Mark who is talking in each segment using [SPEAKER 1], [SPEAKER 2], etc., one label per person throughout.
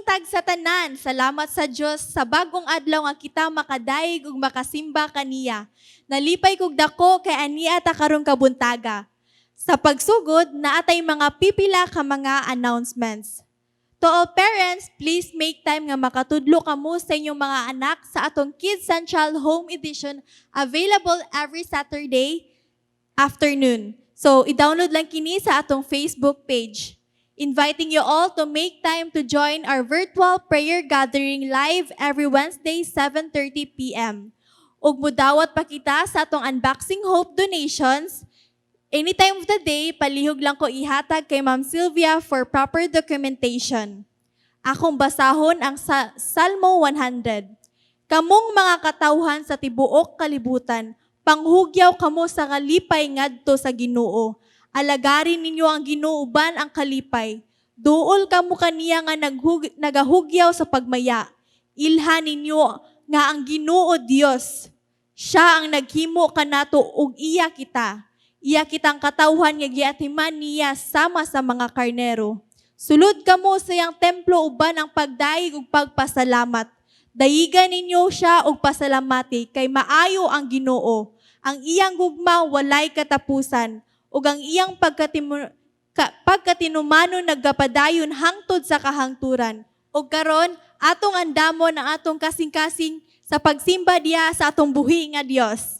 [SPEAKER 1] buntag sa tanan. Salamat sa Dios sa bagong adlaw nga kita makadayeg ug makasimba kaniya. Nalipay kog dako kay ania ta karong kabuntaga. Sa pagsugod, naatay mga pipila ka mga announcements. To all parents, please make time nga makatudlo kamo sa inyong mga anak sa atong Kids Central Home Edition available every Saturday afternoon. So, i-download lang kini sa atong Facebook page. Inviting you all to make time to join our virtual prayer gathering live every Wednesday, 7:30 p.m. Ug mudawat pa kita sa atong Unboxing Hope donations. Any time of the day, palihog lang ko ihatag kay Ma'am Sylvia for proper documentation. Akong basahon ang Salmo 100. Kamong mga katawhan sa tibuok kalibutan, panghugyaw kamo sa kalipay ngadto sa Ginoo. Alagarin ninyo ang Ginoo uban ang kalipay. Duol kamo kaniya nga nagahugyaw sa pagmaya. Ilha ninyo nga ang Ginoo Dios. Siya ang naghimo kanato ug iya kita. Iya kitang katawhan nga giatiman niya sama sa mga karnero. Sulod kamo sa iyang templo uban ang pagdayeg ug pagpasalamat. Dayigan ninyo siya og pasalamati kay maayo ang Ginoo. Ang iyang gugma walay katapusan ug ang iyang pagkatinumanon nagapadayon hangtod sa kahangturan. Ug karon atong andamon ang atong kasing-kasing sa pagsimba diha sa atong buhi nga Dios.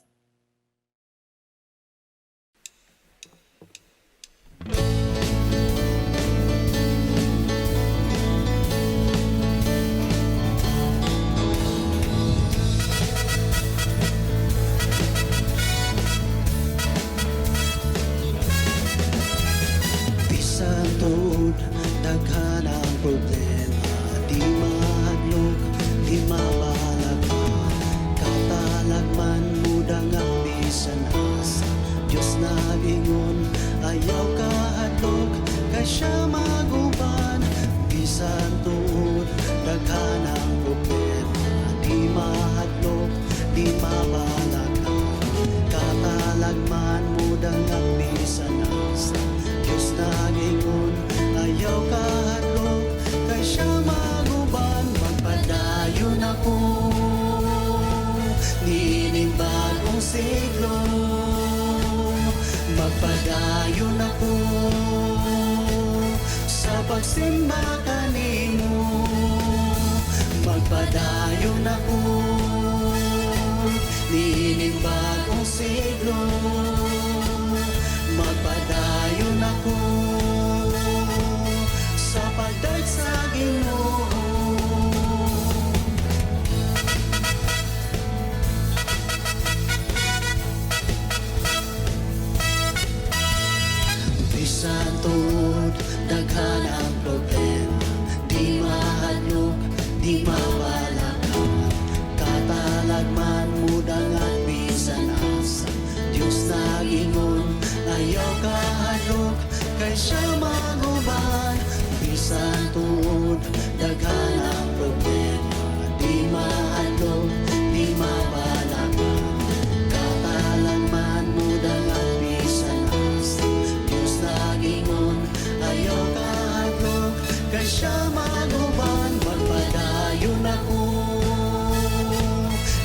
[SPEAKER 2] Bisan tuod daghan ang problema, di mahadlok, di mabalaka. Katalagman mudangag bisan asa, Diyos nag-ingon, ayaw kahadlok, kay siya maguban. Bisan tuod daghan ang problema, di mahadlok, di mabalaka. Katalagman mudangag bisan asa, Diyos nag-ingon, ayaw kahadlok, kay siya maguban. Magpadayon ako niining bagong siglo. Magpadayon ako sa pagsimba kanimo. Magpadayon ako niining bagong siglo. Magpadayon ako sa pagdaig sa Ginoo. Bisan tuod daghan ang problema, di mahadlok, di mabalaka. Katalagman mudangat bisan asa, Diyos nag-ingon, ayaw kahadlok, kay siya maguban. Bisan tuod daghan ang problema, di mahadlok, di mabalaka. Katalagman mudangat bisan asa, Diyos nag-ingon, ayaw kahadlok, kay siya maguban. Magpadayon ako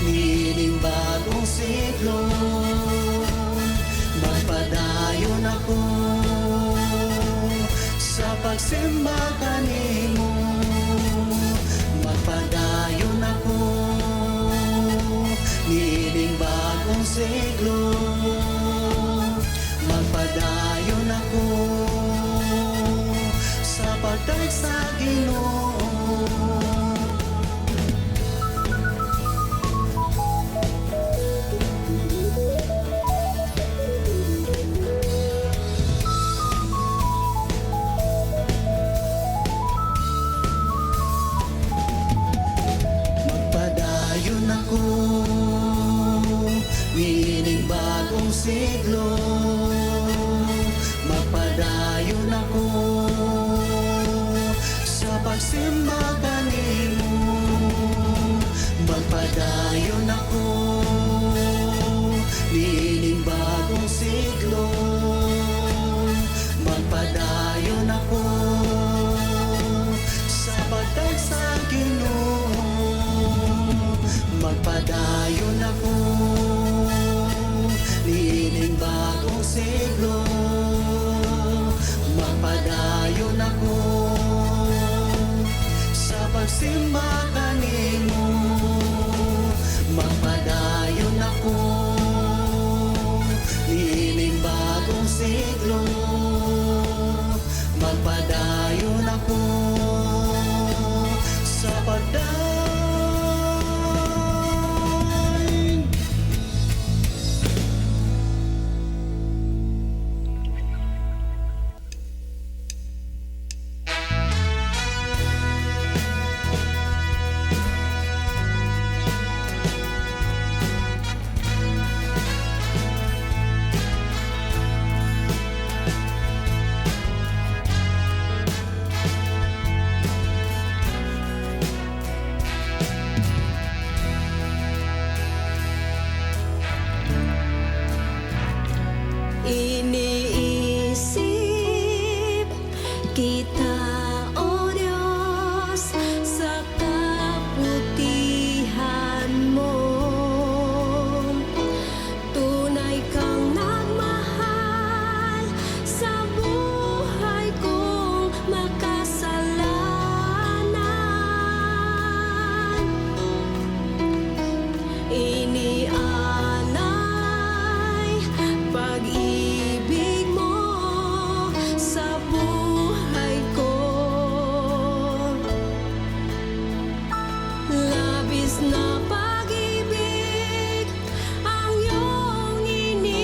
[SPEAKER 2] niining bagong siglo. Magpadayon ako sa pagsimba kanimo. Magpadayon ako niining bagong siglo. Magpadayon ako sa pagdaig sa Ginoo. Magpadayon ako niining bagong siglo. Magpadayon ako sa pagsimba kanimo. Magpadayon ako niining bagong siglo. Magpadayon ako sa pagdaig sa
[SPEAKER 3] Iniisip kita, O Diyos, sa kabutihan mo. Tunay kang nagmahal sa buhay kong makasalanan. Inialay pag-ibig mo sa buhay ko. Labis na pag-ibig ang iyong inihandog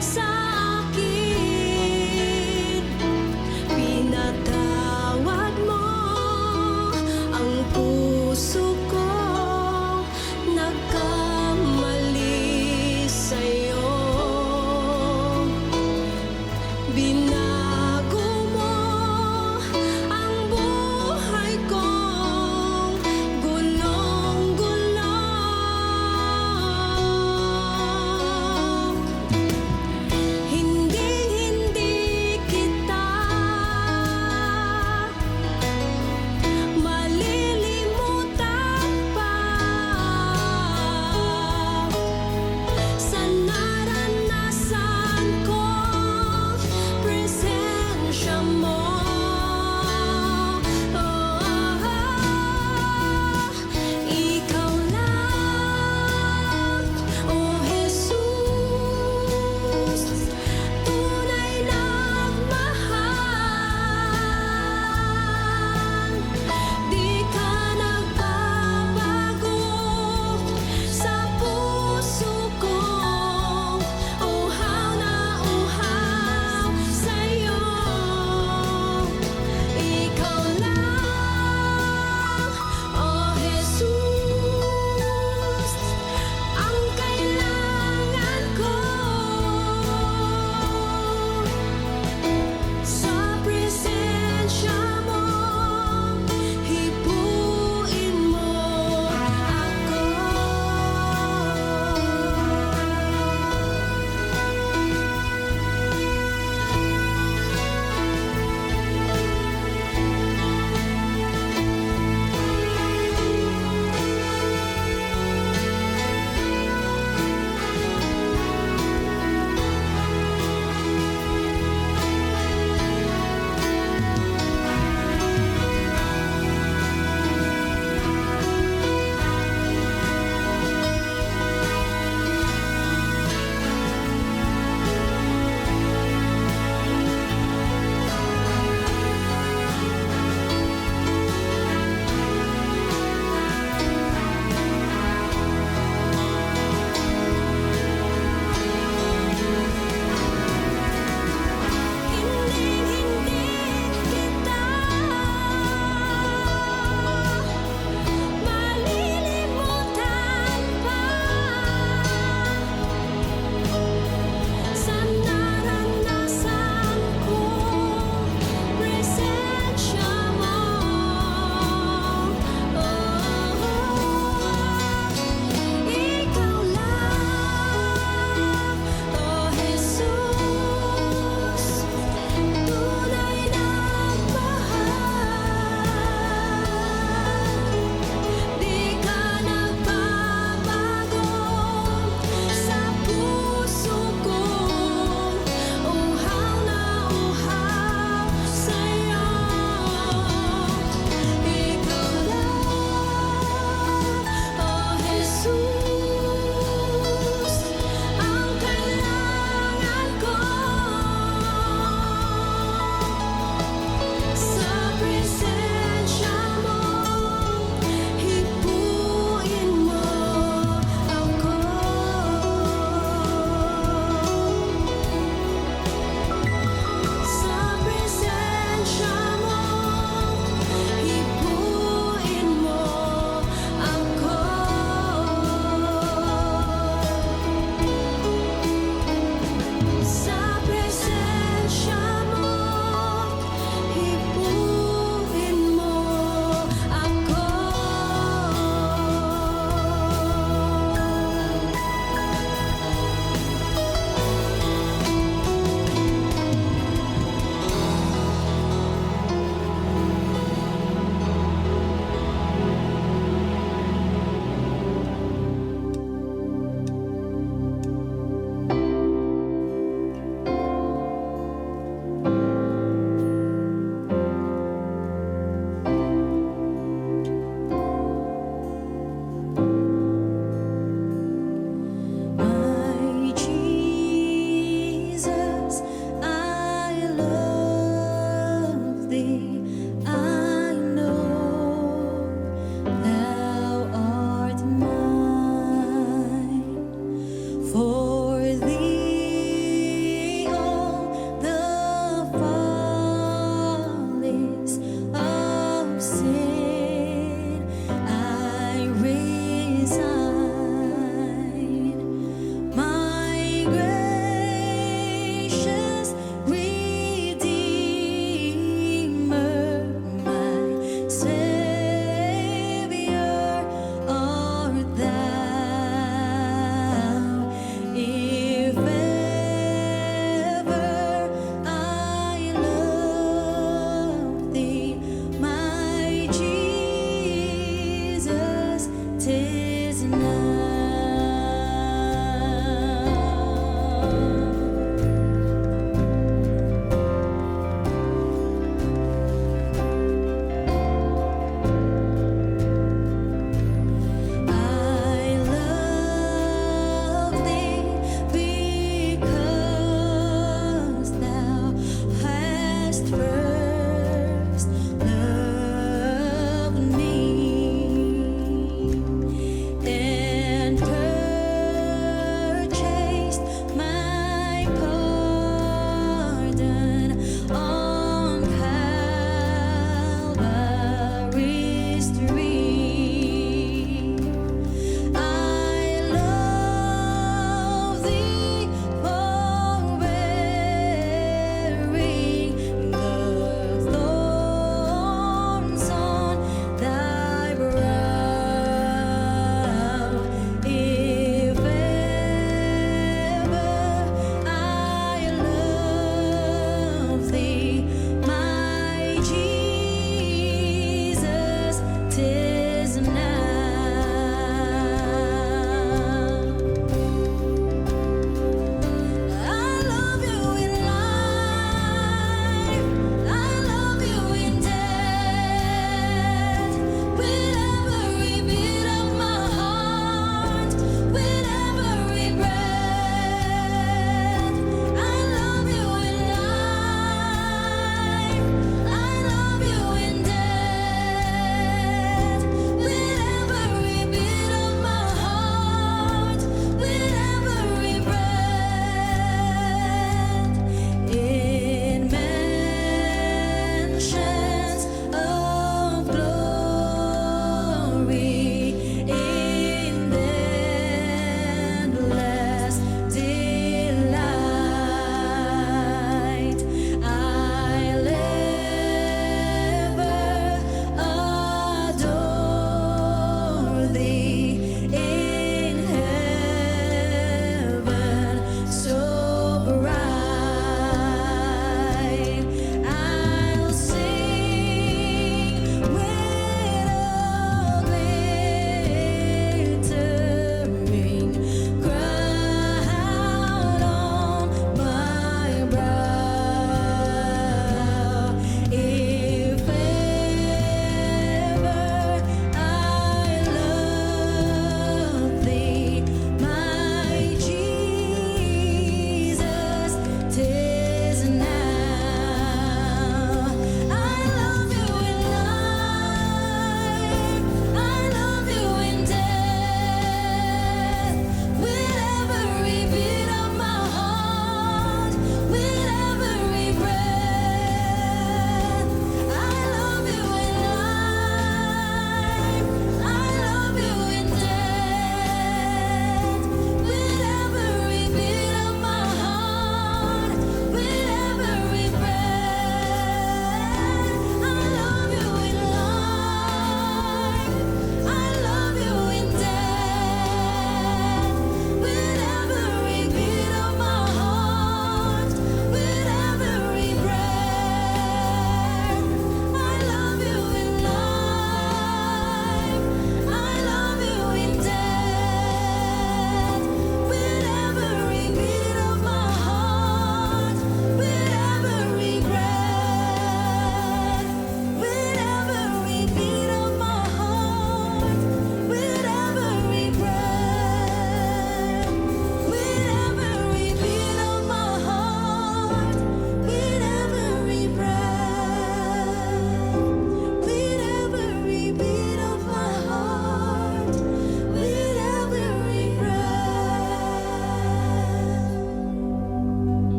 [SPEAKER 3] sa akin. Pinatawad mo ang puso ko nagkamali.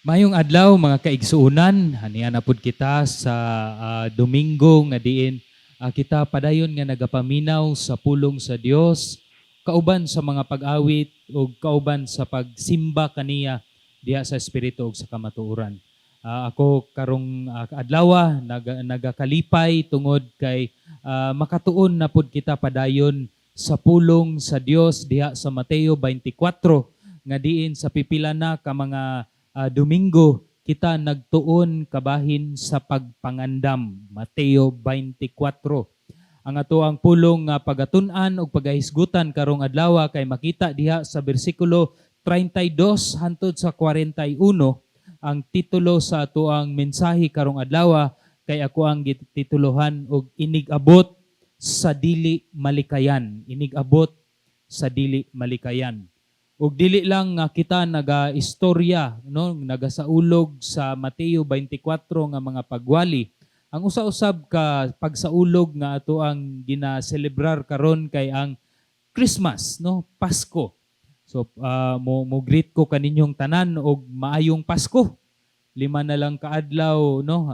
[SPEAKER 4] Maayong adlaw, mga kaigsuonan, ania na pud kita sa Domingo nga diin kita padayon nga nagapaminaw sa pulong sa Dios kauban sa mga pag-awit ug kauban sa pagsimba kaniya diha sa espiritu ug sa kamatuoran. Ako karong adlawa nagakalipay tungod kay makatuon na pud kita padayon sa pulong sa Dios diha sa Mateo 24 nga diin sa pipila na ka mga Domingo kita nagtuon kabahin sa pagpangandam. Mateo 24. Ang ato ang pulong nga pagatun-an ug pagahisgutan karong adlaw kay makita diha sa bersikulo 32 hantod sa 41. Ang titulo sa ato ang mensahe karong adlaw kay ako ang gitituluhan og "Inig-abot sa Dili Malikayan". Inig-abot sa Dili Malikayan. Ug dili lang nga kita naga-istorya, no, nagasaulog sa Mateo 24 nga mga pagwali. Ang usa-usab ka pagsaulog nga ato ang ginaselebrar karon kay ang Christmas, no, Pasko. So mo mo greet ko kaninyong tanan og maayong Pasko. 5 na lang kaadlaw, no,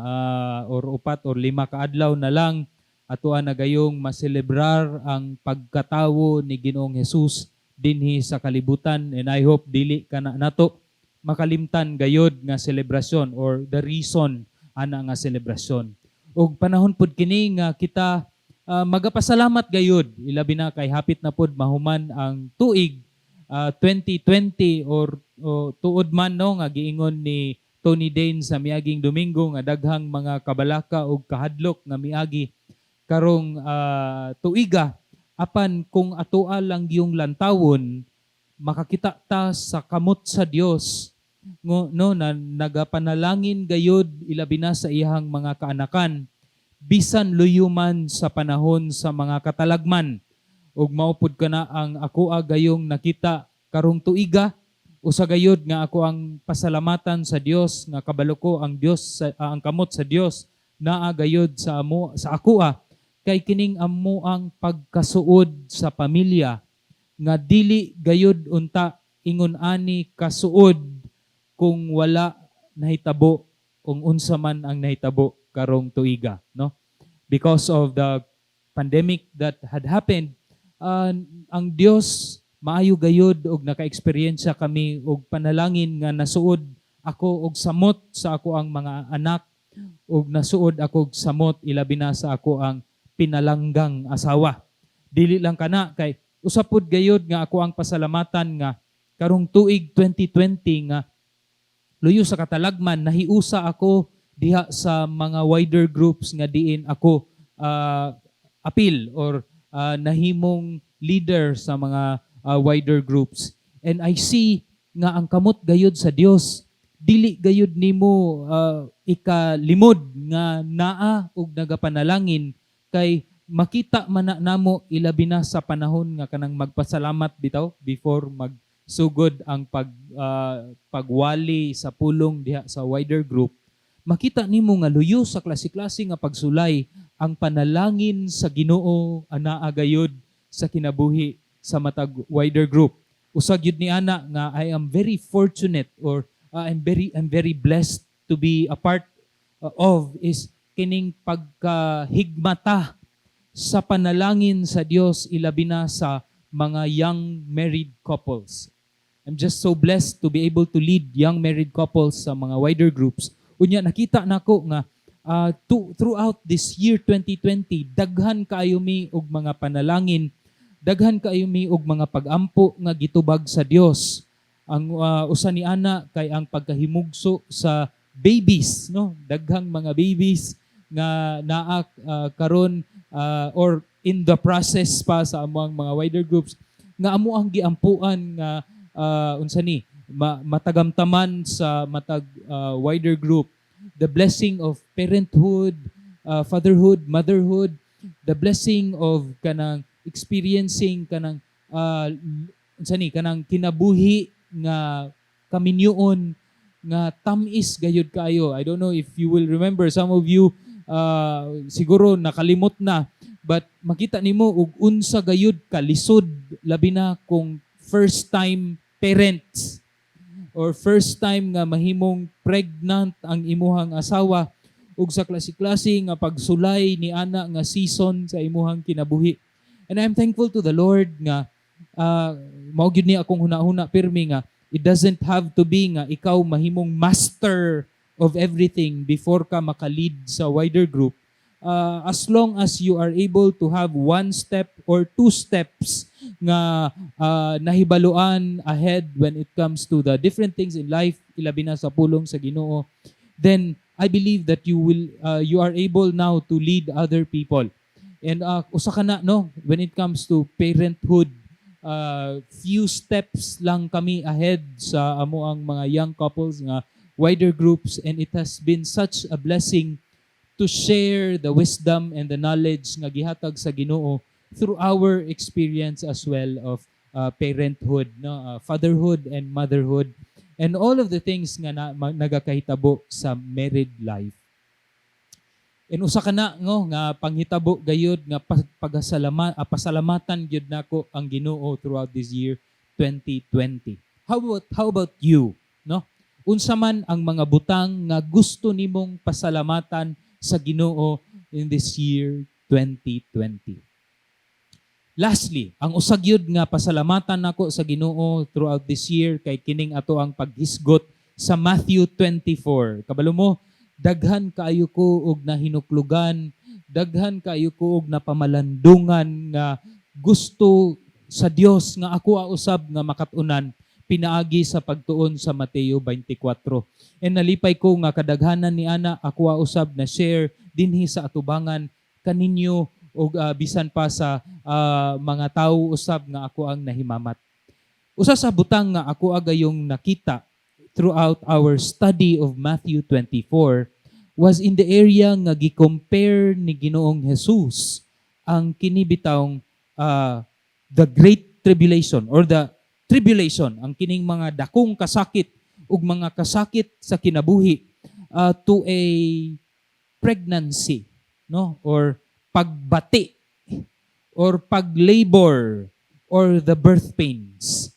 [SPEAKER 4] or 4 or 5 kaadlaw na lang atoa na gayong maselebrar ang pagkatawo ni Ginoong Jesus dinhi sa kalibutan, and I hope dili kana nato makalimtan gayod nga selebrasyon or the reason ana nga selebrasyon. Ug panahon pud kini nga kita magapasalamat gayod, ilabi na kay hapit na pud mahuman ang tuig 2020 or o, tuod man, no, nga giingon ni Tony Dane sa miaging Domingo nga daghang mga kabalaka ug kahadlok nga miagi karong tuiga. Apan kung atoa lang yung lantawon, makakita ta sa kamot sa Dios ngo, no, na nagapanalangin gayod ilabi na sa iyang mga kaanakan bisan luyo man sa panahon sa mga katalagman. Ug mao pud kana ang akoa gayong nakita karong tuiga. Usa gayod nga ako ang pasalamatan sa Dios nga kabalo ko ang Dios ang kamot sa Dios naa gayod sa amo sa akoa kay kining amo ang pagkasuod sa pamilya nga dili gayod unta ingon ani kasuod kung wala nahitabo kung unsa man ang nahitabo karong tuiga, no, because of the pandemic that had happened. Ang Dios maayo gayod og naka-eksperyensya kami og panalangin nga nasuod ako og samot sa ako ang mga anak ug nasuod ako og samot ilabi na sa ako ang pinalanggang asawa. Dili lang kana, kay usa pud gayod nga ako ang pasalamatan nga karong tuig 2020 nga luyo sa katalagman, nahiusa ako diha sa mga wider groups nga diin ako apil or nahimong leader sa mga wider groups, and I see nga ang kamot gayod sa Dios dili gayod nimo ikalimod nga naa ug nagapanalangin, kay makita man na namo ilabi na sa panahon nga kanang magpasalamat bitaw before magsugod ang pagwali sa pulong diha sa wider group. Makita nimo nga luyo sa klase-klase nga pagsulay, ang panalangin sa Ginoo anaa gayod sa kinabuhi sa matag wider group. Usa gyud ni ana nga I am very fortunate or I'm very blessed to be a part of is kining pagkahigmata sa panalangin sa Dios ilabi na sa mga young married couples. I'm just so blessed to be able to lead young married couples sa mga wider groups. Unya nakita nako nga throughout this year 2020, daghan kaayo mi og mga panalangin, daghan kaayo mi og mga pagampo nga gitubag sa Dios. Ang usa ni ana kay ang pagkahimugso sa babies, no? Daghang mga babies nga naa karon or in the process pa sa among mga wider groups nga amo ang giampuan nga unsa ni matagamtaman sa matag wider group, the blessing of parenthood, fatherhood, motherhood, the blessing of kanang experiencing kanang unsa ni kanang kinabuhi nga kaminyoon nga tamis gayud kaayo. I don't know if you will remember, some of you siguro nakalimot na, but makita nimo og unsa gayud kalisod labi na kung first time parents. or first time nga mahimong pregnant ang imuhang asawa ug sa klase-klase nga pagsulay ni ana nga season sa imuhang kinabuhi. And I'm thankful to the Lord nga mao gyud ni akong huna-huna pirmi nga it doesn't have to be nga ikaw mahimong master of everything before ka maka-lead sa wider group. As long as you are able to have one step or two steps nga nahibaluan ahead when it comes to the different things in life, ilabi na sa pulong sa Ginoo, then I believe that you are able now to lead other people. And usa ka na, no, when it comes to parenthood, few steps lang kami ahead sa amo ang mga young couples nga wider groups, and it has been such a blessing to share the wisdom and the knowledge nga gihatag sa Ginoo through our experience as well of parenthood, no, fatherhood and motherhood and all of the things nga nagakahitabo sa married life. And usa ka na, no, nga panghitabo gayud nga pasalamatan gyud nako ang Ginoo throughout this year 2020. How about you, no? Unsa man ang mga butang nga gusto nimong pasalamatan sa Ginoo in this year 2020? Lastly, ang usa gyud nga pasalamatan nako sa Ginoo throughout this year kay kining ato ang paghisgot sa Matthew 24. Kabalo mo, daghan kaayo ko og nahinuklugan, daghan kaayo ko og napamalandungan nga gusto sa Dios nga ako usab nga makatunan pinaagi sa pagtuon sa Mateo 24. And nalipay ko nga kadaghanan ni ana ako usab na share dinhi sa atubangan kaninyo og bisan pa sa mga tawo usab nga ako ang nahimamat. Usa sa butang nga ako agayong nakita throughout our study of Matthew 24 was in the area nga gi-compare ni Ginoong Jesus ang kini bitawng the Great Tribulation or the tribulation, ang kining mga dakong kasakit ug mga kasakit sa kinabuhi to a pregnancy, no, or pagbati or paglabor or the birth pains.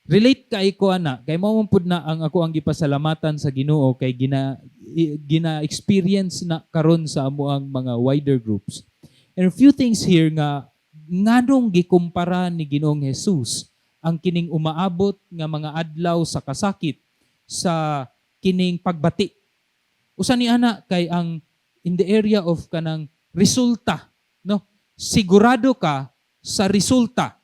[SPEAKER 4] Relate kay ko ana kay mao man pud na ang ako ang gipasalamatan sa Ginoo kay gina experience na karon sa amo ang mga wider groups. And a few things here nga nganong gikumpara ni Ginoong Jesus ang kining umaabot nga mga adlaw sa kasakit sa kining pagbati. Usa ni ana kay ang in the area of kanang resulta, no? Sigurado ka sa resulta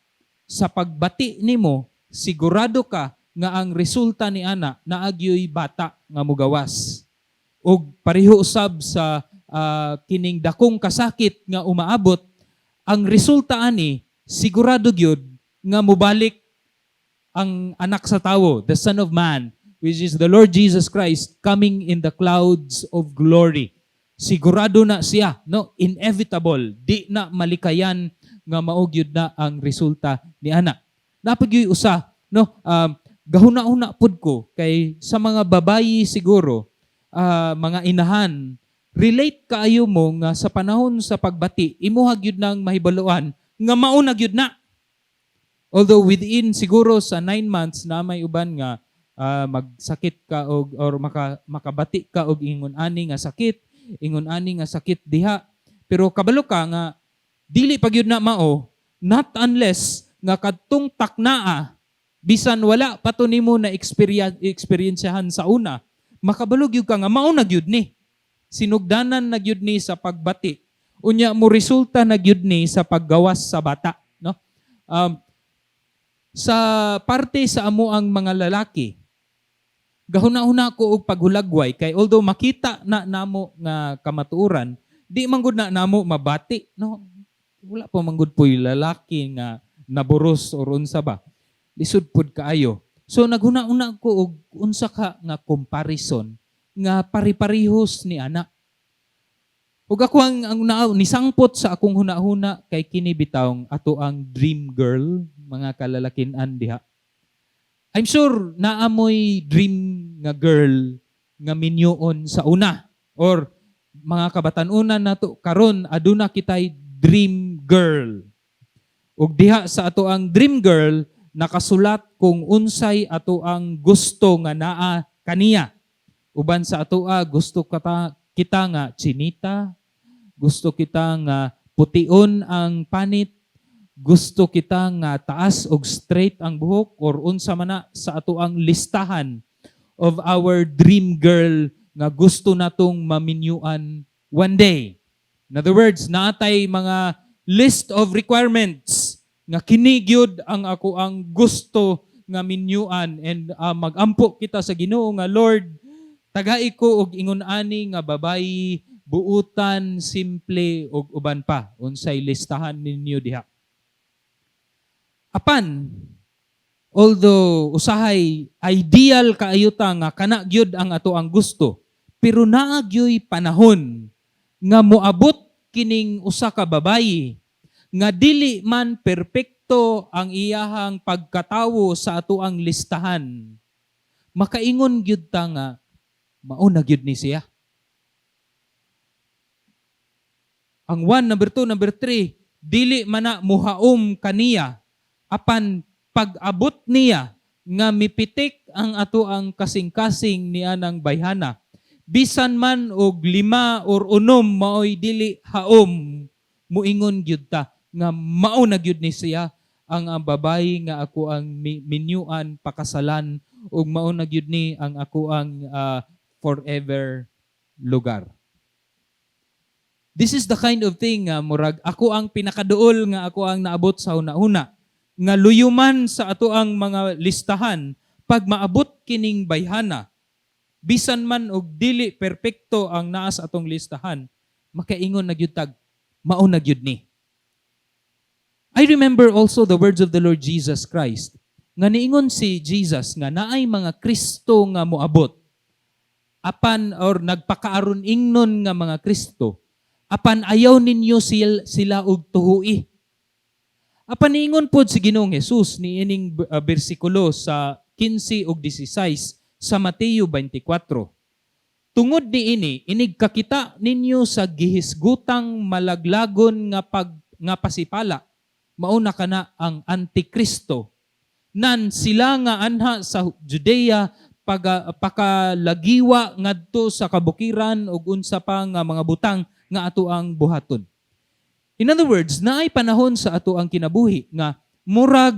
[SPEAKER 4] sa pagbati nimo, sigurado ka nga ang resulta ni ana naa gyoy bata nga mugawas. Ug pareho usab sa kining dakong kasakit nga umaabot, ang resulta ani sigurado gyud nga mubalik ang Anak sa Tawo, the Son of Man, which is the Lord Jesus Christ coming in the clouds of glory. Sigurado na siya, no? Inevitable, di na malikayan nga mao gyud na ang resulta ni ana. Naa pa gyoy usa, no? Gahuna-huna pud ko kay sa mga babayi siguro, mga inahan, relate kaayo mo nga sa panahon sa pagbati, imuha gyud nang mahibaluan nga mao na gyud na. Although within siguro sa 9 months na may uban nga magsakit ka og or makabati ka og ingon ani nga sakit, ingon ani nga sakit diha. Pero kabalo ka nga dili pa gyud na mao, not unless nga kadtong taknaa, bisan wala pa to nimo na experience sa una, makabalo gyud ka nga mao na gyud ni. Sinugdanan na gyud ni sa pagbati. Unya mo resulta na gyud ni sa paggawas sa bata, no? Sa parte sa amo ang mga lalaki, gahuna-huna ko og paghulagway kay although makita na namo nga kamatuoran, di man gud na namo mabati, no? Wala pa man gud po'y lalaki nga naburos or unsa ba. Lisod pud kaayo. So naghuna-huna ko og unsa ka nga comparison nga pari-parihos ni ana. Ug ako ang nisangpot sa akong huna-huna kay kini bitawng ato ang dream girl, mga kalalakinan diha. I'm sure naa moy dream nga girl nga minyoon sa una or mga kabatan-unan nato karon, aduna kitay dream girl. Ug diha sa ato ang dream girl, nakasulat kung unsay ato ang gusto nga naa kaniya. Uban sa atoa, gusto kita nga chinita, gusto kita nga pution ang panit, gusto kita nga taas og straight ang buhok or unsa man na sa ato ang listahan of our dream girl nga gusto natong maminyuan one day. In other words, naatay mga list of requirements nga kini gyud ang ako ang gusto nga minyuan and magampo kita sa Ginoo nga, "Lord, tagai ko og ingon ani nga babayi, buutan, simple og uban pa," unsay listahan ninyo diha. Apan although usahay ideal kaayo ta nga kana gyud ang ato ang gusto, pero naa gyoy panahon nga moabot kining usa ka babayi nga dili man perpekto ang iyahang pagkatawo sa ato ang listahan, makaingon gyud ta nga mao na gyud ni siya. Ang 1, number 2, number 3, dili man na muhaom kaniya, apan pag-abot niya nga mipitik ang ato ang kasing-kasing niya ng bayhana. Bisan man og 5 or 6 maoy dili haom, muingon gyud ta nga mao na gyud ni siya ang babayi nga ako ang minyuan, pakasalan, ug mao na gyud ni ang ako ang forever lugar. This is the kind of thing nga murag ako ang pinakaduol nga ako ang naabot sa una-una. Nga luyuman sa ato ang mga listahan, pag maabot kining bayhana, bisan man og dili perpekto ang naa sa atong listahan, makaingon na gyud tag, mao na gyud ni. I remember also the words of the Lord Jesus Christ. Nga niingon si Jesus nga naay mga Kristo nga moabot. Apan or nagpakaaron ingnon nga mga Kristo, apan ayaw ninyo sila og tuhui. Apan niingon pod si Ginoong Jesus niining bersikulo sa 15 ug 16 sa Mateo 24. "Tungod niini, inig kakita ninyo sa gihisgutang malaglagon nga pasipala, mauna kana ang Antikristo. Nan sila nga anha sa Judea pakalagiwa ngadto sa kabukiran," ug unsa pa nga mga butang nga ato ang buhaton. In other words, naay panahon sa ato ang kinabuhi nga murag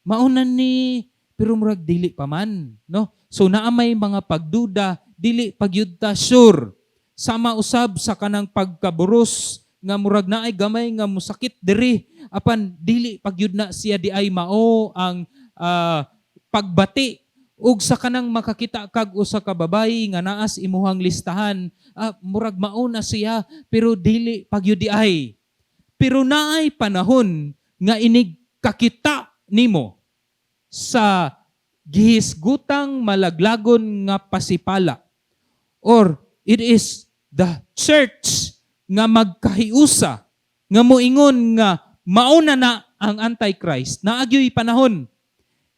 [SPEAKER 4] mauna ni pero murag dili pa man, no? So naa may mga pagduda, dili pagyud ta sure. Sama usab sa kanang pagkaburos nga murag naay gamay nga musakit diri, apan dili pagyud na siya di ay mao ang pagbati, ug sa kanang makakita kag usa ka babayi nga naas imuhang listahan, murag mao na siya pero dili pagyud di ay. Pero naay panahon nga inig kakita nimo sa gihisgutang malaglagon nga pasipala, or it is the church nga magkahiusa nga moingon nga mauna na ang Antichrist. Naagyoy panahon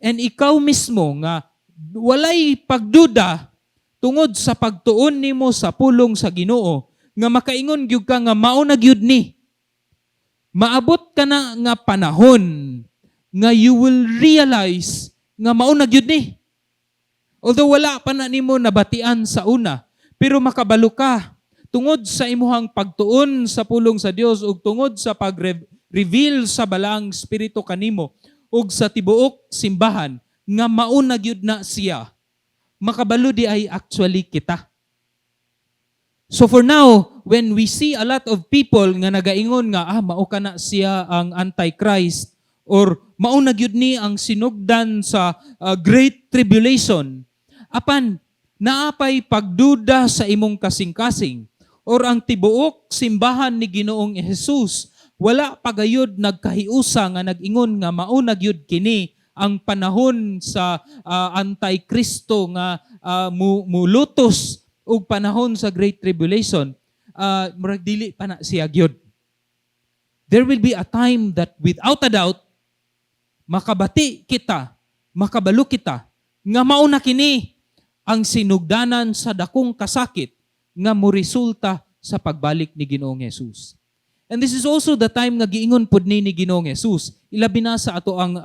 [SPEAKER 4] and ikaw mismo nga walay pagduda tungod sa pagtuon nimo sa pulong sa Ginoo nga makaingon gyud ka nga mao na gyud ni. Maabot ka na nga panahon nga you will realize nga mao na gyud ni. Although wala pa na nimo nabatian sa una, pero makabalo ka tungod sa imuhang pagtuon sa pulong sa Dios ug tungod sa pag-reveal sa Balaang Espiritu kanimo ug sa tibuok simbahan nga mao na gyud na siya. Makabalo di ay actually kita. So for now, when we see a lot of people nga nagaingon nga mao kana siya ang Antichrist or mao na gyud ni ang sinugdan sa Great Tribulation, apan naapay pagduda sa imong kasing-kasing or ang tibuok simbahan ni Ginoong Jesus wala pagayod nagkahiusa nga nag-ingon nga mao na gyud kini ang panahon sa Antikristo nga mulutos ug panahon sa Great Tribulation, murag dili pa na siya gyud. There will be a time that without a doubt makabati kita, makabalo kita nga mao na kini ang sinugdanan sa dakong kasakit nga moresulta sa pagbalik ni Ginoong Jesus. And this is also the time nga giingon pud ni Ginoong Jesus, ilabi na sa ato ang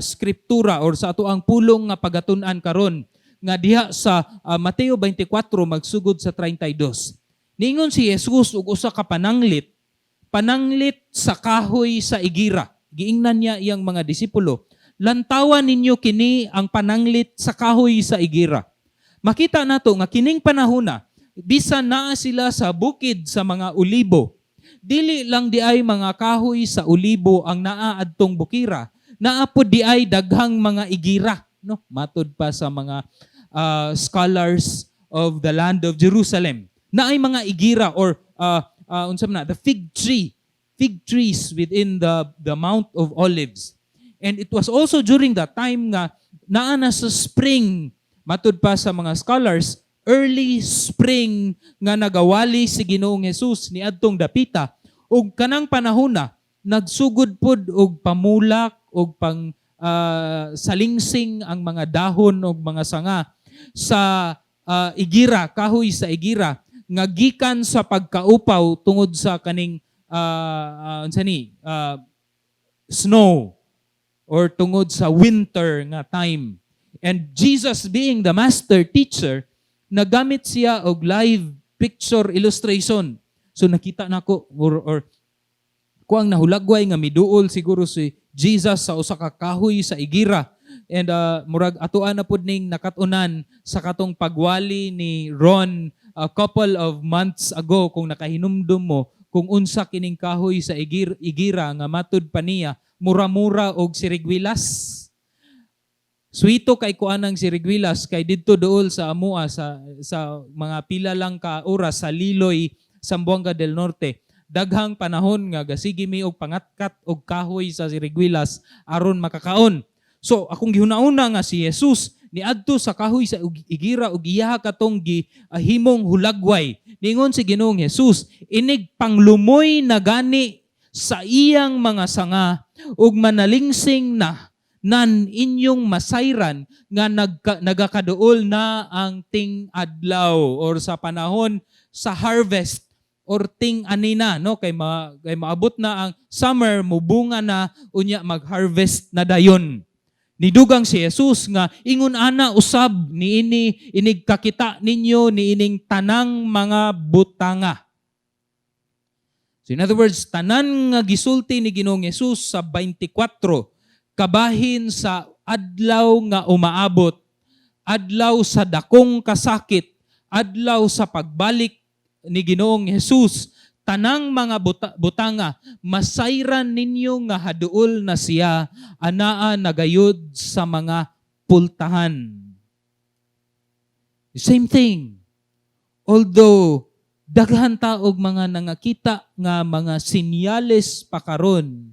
[SPEAKER 4] Skriptura or sa ato ang pulong nga pagatun-an karon nga diha sa Mateo 24 magsugod sa 32. Niingon si Jesus og usa ka pananglit, pananglit sa kahoy sa igira. Giingnan niya iyang mga disipulo, "Lantawan ninyo kini ang pananglit sa kahoy sa igira." Makita nato nga kining panahona, bisan naa sila sa Bukid sa mga Olibo, dili lang di ay mga kahoy sa olibo ang naa adtong bukira, naa pod di ay daghang mga igira, no? Matud pa sa mga scholars of the land of Jerusalem, naay mga igira or unsa man na, the fig tree, fig trees within the Mount of Olives. And it was also during that time nga naa na sa spring, matud pa sa mga scholars, early spring nga nagawali si Ginoong Jesus niadtong dapita, ug kanang panahona nagsugod pod og pamulak og pang salingsing ang mga dahon og mga sanga sa igira, kahoy sa igira nga gikan sa pagkaupaw tungod sa kaning unsa ni snow or tungod sa winter nga time. And Jesus, being the master teacher, nagamit siya og live picture illustration. So nakita nako or kuang nahulagway nga miduol siguro si Jesus sa usa ka kahoy sa igira. And murag atoa na pud ning nakat-unan sa katong pagwali ni Ron a couple of months ago, kung nakahinumdum mo kung unsa kining kahoy sa igira nga matud pa niya mura-mura og sirigwilas. Swito kay kuanang sirigwilas kay didto duol sa amua sa mga pila lang ka oras sa Liloy, Zamboanga del Norte. Daghang panahon nga gasige mi og pangatkat og kahoy sa sirigwilas aron makakaon. So akong gihuna-una nga si Jesus niadto sa kahoy sa igira ug iyaha katong gihimong hulagway. Ningon si Ginoong Jesus, inig panglumoy na gani sa iyang mga sanga ug manalingsing na nan inyong masayran nga nagakaduol na ang ting-adlaw or sa panahon sa harvest or ting anina, no, kay maabot na ang summer, mubunga na, unya mag-harvest na dayon. Nidugang si Jesus nga ingon ana usab niini inig kakita ninyo niining tanang mga butanga. So in other words, tanan nga gisulti ni Ginoong Jesus sa 24 kabahin sa adlaw nga umaabot, adlaw sa dakong kasakit, adlaw sa pagbalik ni Ginoong Jesus, tanang mga butanga masayran ninyo nga haduol na siya, anaa nagayod sa mga pultahan. Same thing. Although daghan ta og mga nangakita nga mga sinyales pa karon,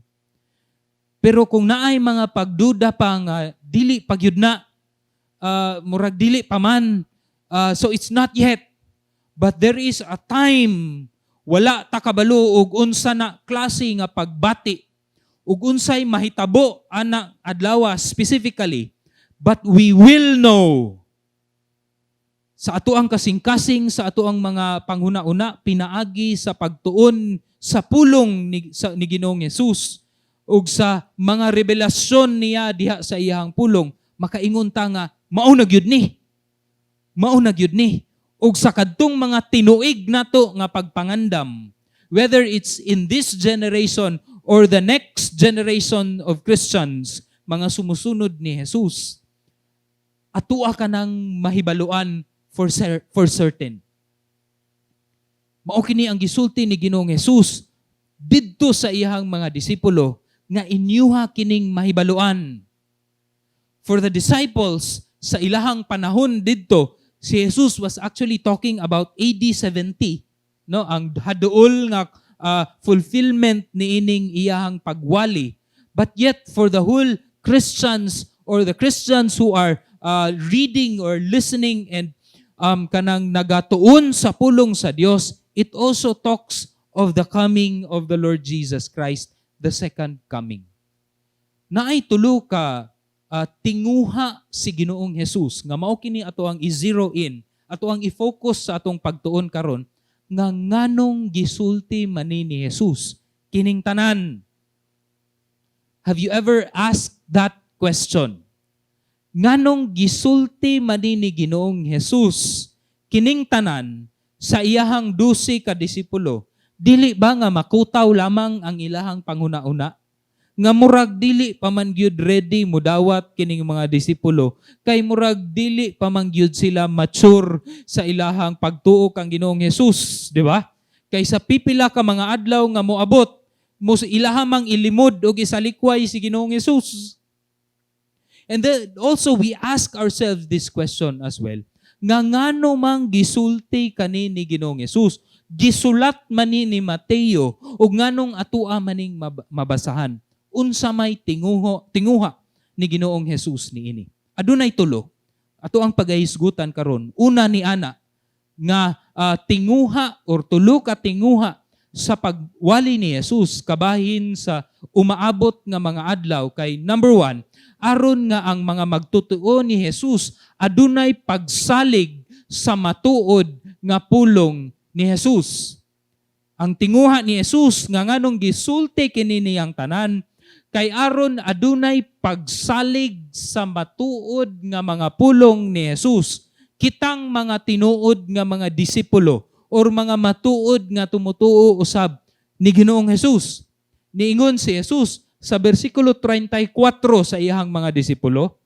[SPEAKER 4] pero kung naay mga pagduda pa nga dili pagyud na, murag dili pa man, so it's not yet. But there is a time, wala ta kabalo og unsa na klase nga pagbati ug unsay mahitabo ana adlaw specifically, but we will know sa ato ang kasing-kasing, sa ato ang mga panghuna-una, pinaagi sa pagtuon sa pulong ni Ginoong Jesus ug sa mga revelasyon niya diha sa iyang pulong, makaingon ta nga mao na gyud ni, mao na gyud ni. Ug sa kadtong mga tinuig nato nga pagpangandam, whether it's in this generation or the next generation of Christians, mga sumusunod ni Jesus, atua ka nang mahibaluan for certain. Mao kini ang gisulti ni Ginoong Jesus didto sa iyang mga disipulo nga inyuha kining mahibaluan. For the disciples sa ilahang panahon didto, si Jesus was actually talking about AD 70, no, ang haduol nga fulfillment niining iyahang pagwali. But yet for the whole Christians or the Christians who are reading or listening and kanang nagatuon sa pulong sa Dios, it also talks of the coming of the Lord Jesus Christ, the second coming. Naay tulo ka tinguha si Ginoong Jesus nga mao kini ato ang i-zero in, ato ang i-focus sa atong pagtuon karon nga nganong gisulti man ni Jesus kining tanan. Have you ever asked that question. Nganong gisulti man ni Ginoong Jesus kining tanan sa iyahang 12 ka disipulo? Dili ba nga makutaw lamang ang ilahang panghuna-una? Nga murag dili pa man gyud ready mudawat kining mga disipulo kay murag dili pa man gyud sila mature sa ilahang pagtuo kang Ginoong Jesus, di ba? Kay sa pipila ka mga adlaw nga moabot, mo ilaha mang ilimod og isalikway si Ginoong Jesus. And then also we ask ourselves this question as well. Nga ngano mang gisulti kani ni Ginoong Jesus? Gisulat man ni Mateo ug nganong atua maning mabasahan? Unsa may tinguha ni Ginoong Jesus niini? Adunay tulo. Ato ang pagahisgutan karon. Una ni ana nga tinguha or tulo ka tinguha sa pagwali ni Jesus kabahin sa umaabot nga mga adlaw kay, number one, aron nga ang mga magtutuo ni Jesus adunay pagsalig sa matuod nga pulong ni Jesus. Ang tinguha ni Jesus nga nganong gisulti kini niyang tanan kay aron adunay pagsalig sa matuod nga mga pulong ni Jesus kitang mga tinuod nga mga disipulo or mga matuod nga tumutuo usab ni Ginoong Jesus. Niingon si Jesus sa bersikulo 34 sa iyahang mga disipulo,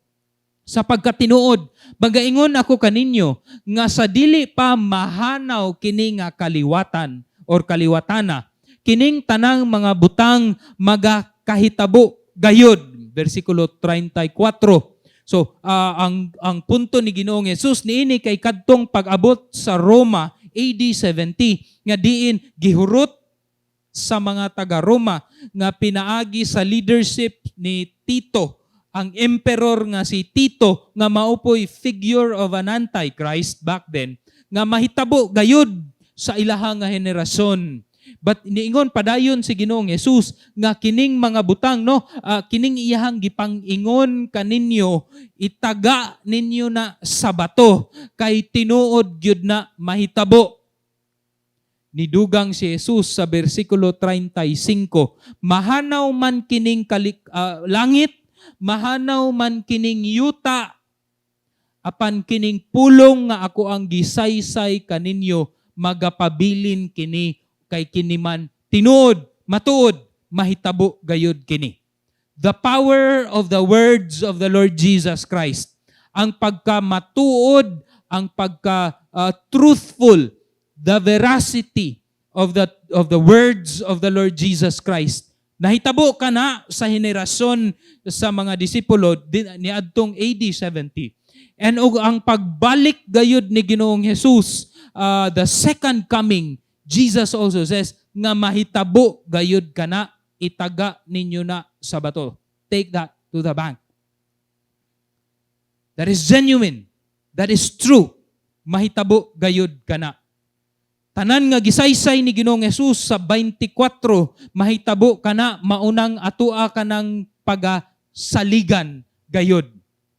[SPEAKER 4] "Sa pagkatinuod, magaingon ako kaninyo nga sa dili pa mahanaw kini nga kaliwatan or kaliwatana, kining tanang mga butang magakahitabo gayod." Bersikulo 34. So, ang punto ni Ginoong Jesus niini kay kadtong pag-abot sa Roma AD 70 nga diin gihurot sa mga taga-Roma nga pinaagi sa leadership ni Tito, ang emperor nga si Tito nga mao poy figure of an antichrist back then nga mahitabo gayud sa ilaha nga henerasyon. But niingon padayon si Ginoong Jesus nga kining mga butang, no, kining iyahang gipang-ingon kaninyo, itaga ninyo na sa bato kay tinuod gyud na mahitabo. Nidugang si Jesus sa bersikulo 35, "Mahanaw man kining langit, mahanaw man kining yuta, apan kining pulong nga ako ang gisaysay kaninyo, magapabilin kini kay kini man tinuod, matuod, mahitabo gayud kini." The power of the words of the Lord Jesus Christ. Ang pagka matuod, ang pagka truthful, the veracity of the words of the Lord Jesus Christ. Nahitabo kana sa henerasyon sa mga disipulo niadtong AD 70. And og ang pagbalik gayud ni Ginoong Jesus, the second coming, Jesus also says nga mahitabo gayud kana, itaga ninyo na sa bato. Take that to the bank. That is genuine. That is true. Mahitabo gayud kana. Tanan nga gisaysay ni Ginoong Jesus sa 24, mahitabo kana, maunang atua kanang pagasaligan gayud.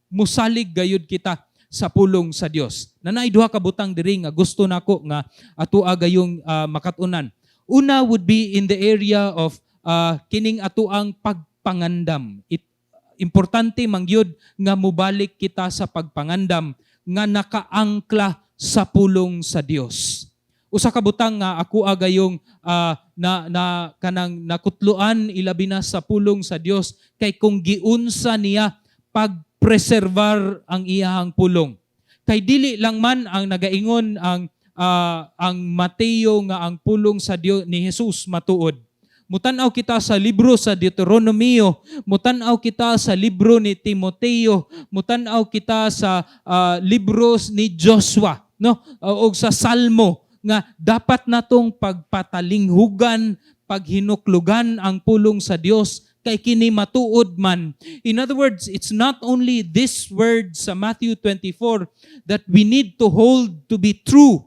[SPEAKER 4] Musalig gayud kita sa pulong sa Dios. Nanay duha ka butang diri nga gusto nako nga atua gayong makatunan. Una would be in the area of kining atuang pagpangandam. Importante mangyud nga mubalik kita sa pagpangandam nga nakaangkla sa pulong sa Dios. Usa ka butang nga ako agayong na na kanang nakutluan ilabi na sa pulong sa Dios kay kung giunsa niya pagpreserbar ang iyahang pulong. Kay dili lang man ang nagaingon ang Mateo nga ang pulong sa Dios ni Jesus matuod. Mutan-aw kita sa libro sa Deuteronomio, mutan-aw kita sa libro ni Timoteo, mutan-aw kita sa libros ni Joshua, no? Og sa Salmo nga dapat natong pagpatalinghugan, paghinuklugan ang pulong sa Dios kay kini matuod man. In other words, it's not only this word sa Matthew 24 that we need to hold to be true.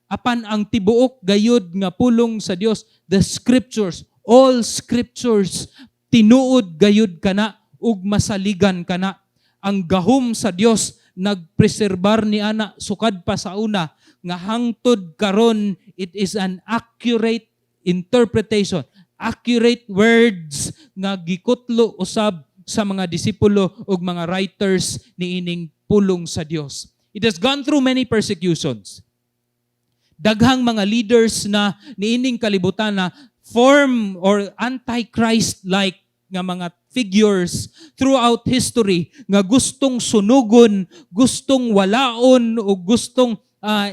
[SPEAKER 4] Apan ang tibuok gayud nga pulong sa Dios, the scriptures, all scriptures, tinuod gayud kana ug masaligan kana. Ang gahom sa Dios nagpreserbar ni ana sukad pa sa una nga hangtod karon it is an accurate interpretation, accurate words nga gikutlo usab. sa mga disipulo ug mga writers niining pulong sa Dios. It has gone through many persecutions. Daghang mga leaders na niining kalibutan na form or antichrist-like nga mga figures throughout history nga gustong sunugon, gustong walaon o gustong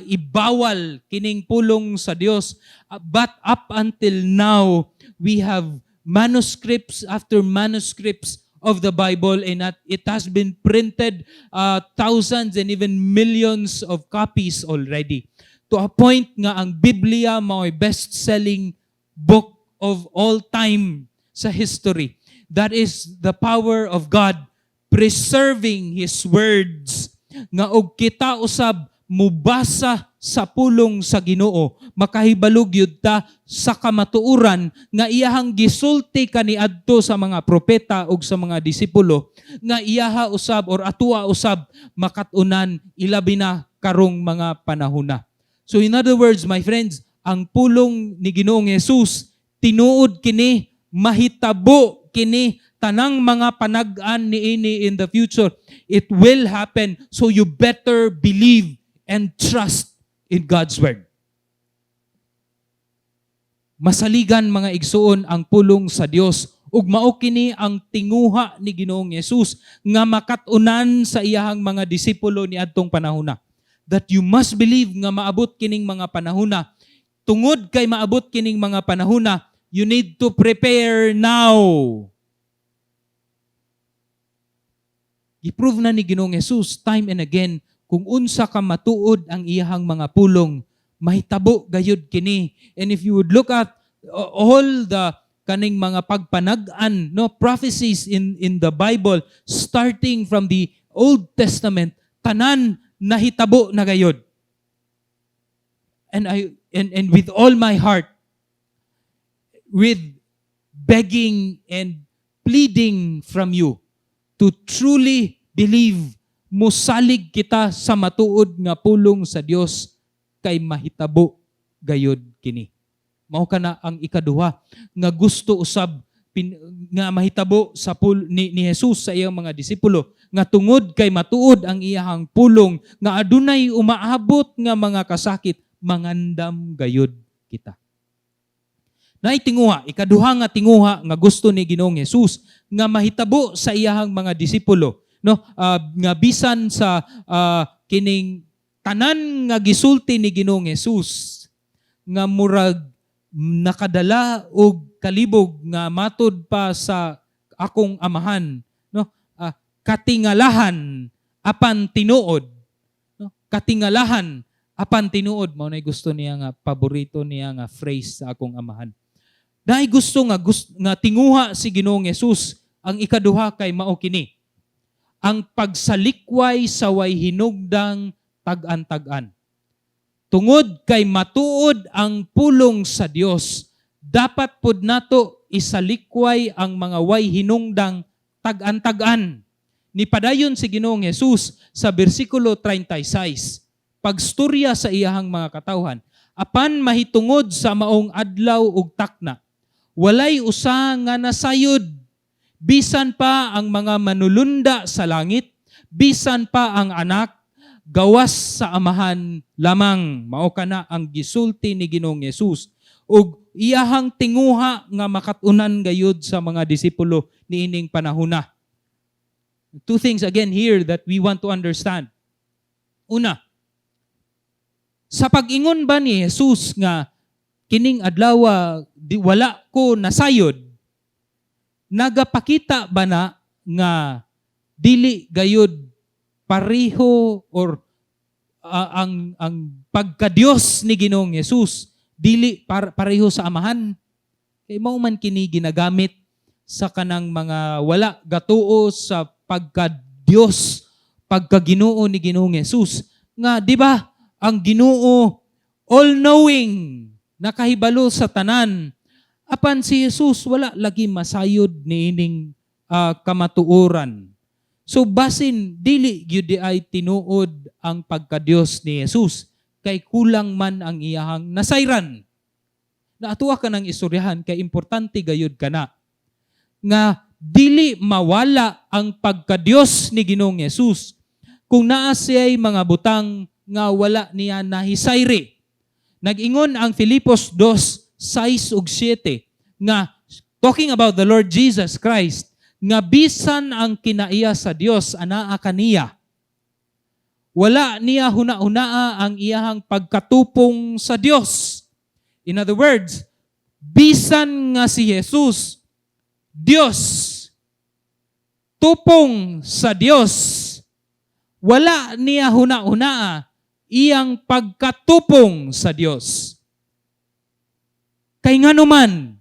[SPEAKER 4] ibawal kining pulong sa Dios. But up until now, we have manuscripts after manuscripts of the Bible, and that it has been printed thousands and even millions of copies already. To a point nga ang Biblia mao'y best-selling book of all time sa history. That is the power of God preserving His words nga og kita usab mubasa sa pulong sa Ginoo, makahibalo gyud ta sa kamatuoran nga iyahang gisulti kaniadto sa mga propeta ug sa mga disipulo nga iyaha usab or atua usab makat-unan, ilabi na karong mga panahona. So in other words, my friends, ang pulong ni Ginoong Jesus, tinuod kini, mahitabo kini tanang mga panag-an niini in the future. It will happen. So you better believe and trust in God's word. Masaligan, mga igsuon, ang pulong sa Dios ug mao kini ang tinguha ni Ginoong Hesus nga makat-unan sa iyahang mga disipulo niadtong panahona. That you must believe nga maabot kining mga panahona. Tungod kay maabot kining mga panahona, you need to prepare now. Giprove na ni Ginoong Hesus time and again kung unsa ka matuod ang iyahang mga pulong, mahitabo gayud kini. And if you would look at all the kaning mga pagpanag-an, no, prophecies in the Bible starting from the Old Testament, tanan nahitabo na gayud. And I and with all my heart, with begging and pleading from you to truly believe, musalig kita sa matuod nga pulong sa Dios kay mahitabo gayud kini. Mao kana ang ikaduha nga gusto usab nga mahitabo sa ni Jesus sa iyang mga disipulo, nga tungod kay matuod ang iyahang pulong nga adunay umaabot nga mga kasakit, mangandam gayud kita. Naay tinguha, ikaduha nga tinguha nga gusto ni Ginoong Jesus nga mahitabo sa iyahang mga disipulo, no, nga bisan sa kining tanan nga gisulti ni Ginoong Jesus nga murag nakadala og kalibog nga matud pa sa akong amahan, no, katingalahan apan tinuod, no, katingalahan apan tinuod. Mao nay gusto niya nga paborito niya nga phrase sa akong amahan. Dahil gusto nga tinguha si Ginoong Jesus ang ikaduha kay mao kini: ang pagsalikway sa way hinugdang tag-an-tag-an. Tungod kay matuod ang pulong sa Dios, dapat pud nato isalikway ang mga way hinungdang tag-an-tag-an. Ni padayon si Ginoong Jesus sa bersikulo 36, pagstorya sa iyahang mga katawhan, "Apan mahitungod sa maong adlaw ug takna, walay usa nga nasayod, bisan pa ang mga manulunda sa langit, bisan pa ang Anak, gawas sa Amahan lamang." Mao kana ang gisulti ni Ginoong Jesus ug iyahang tinguha nga makat-unan gayud sa mga disipulo niining panahona. Two things again here that we want to understand. Una, sa pag-ingon ba ni Jesus nga kining adlaw di, wala ko nasayod, nagapakita ba na nga dili gayud pareho or ang pagka-Dios ni Ginoong Jesus dili pareho sa Amahan? Kay mao man kini ginagamit sa kanang mga wala gatuo sa pagka-Dios, pagka-Ginoo ni Ginoong Jesus nga di ba ang Ginoo all-knowing, nakahibalo sa tanan, apan si Jesus wala lagi masayod niining kamatuoran? So basin dili gyud di ay tinuod ang pagka-Dios ni Jesus kay kulang man ang iyahang nasayran. Naatuwa ka ng istoryahan kay importante gayud kana nga Dili mawala ang pagkadiyos ni Ginoong Yesus kung naa siya'y mga butang nga wala niya nahisayri. Nag-ingon ang Filipos 2:6 ug 7 nga, talking about the Lord Jesus Christ, nga bisan ang kinaiya sa Dios anaa kaniya, wala niya huna-hunaa ang iyahang pagkatupong sa Dios. In other words, bisan nga si Jesus Dios, tupong sa Dios, wala niya huna-hunaa iyang pagkatupong sa Dios. Kay nganuman,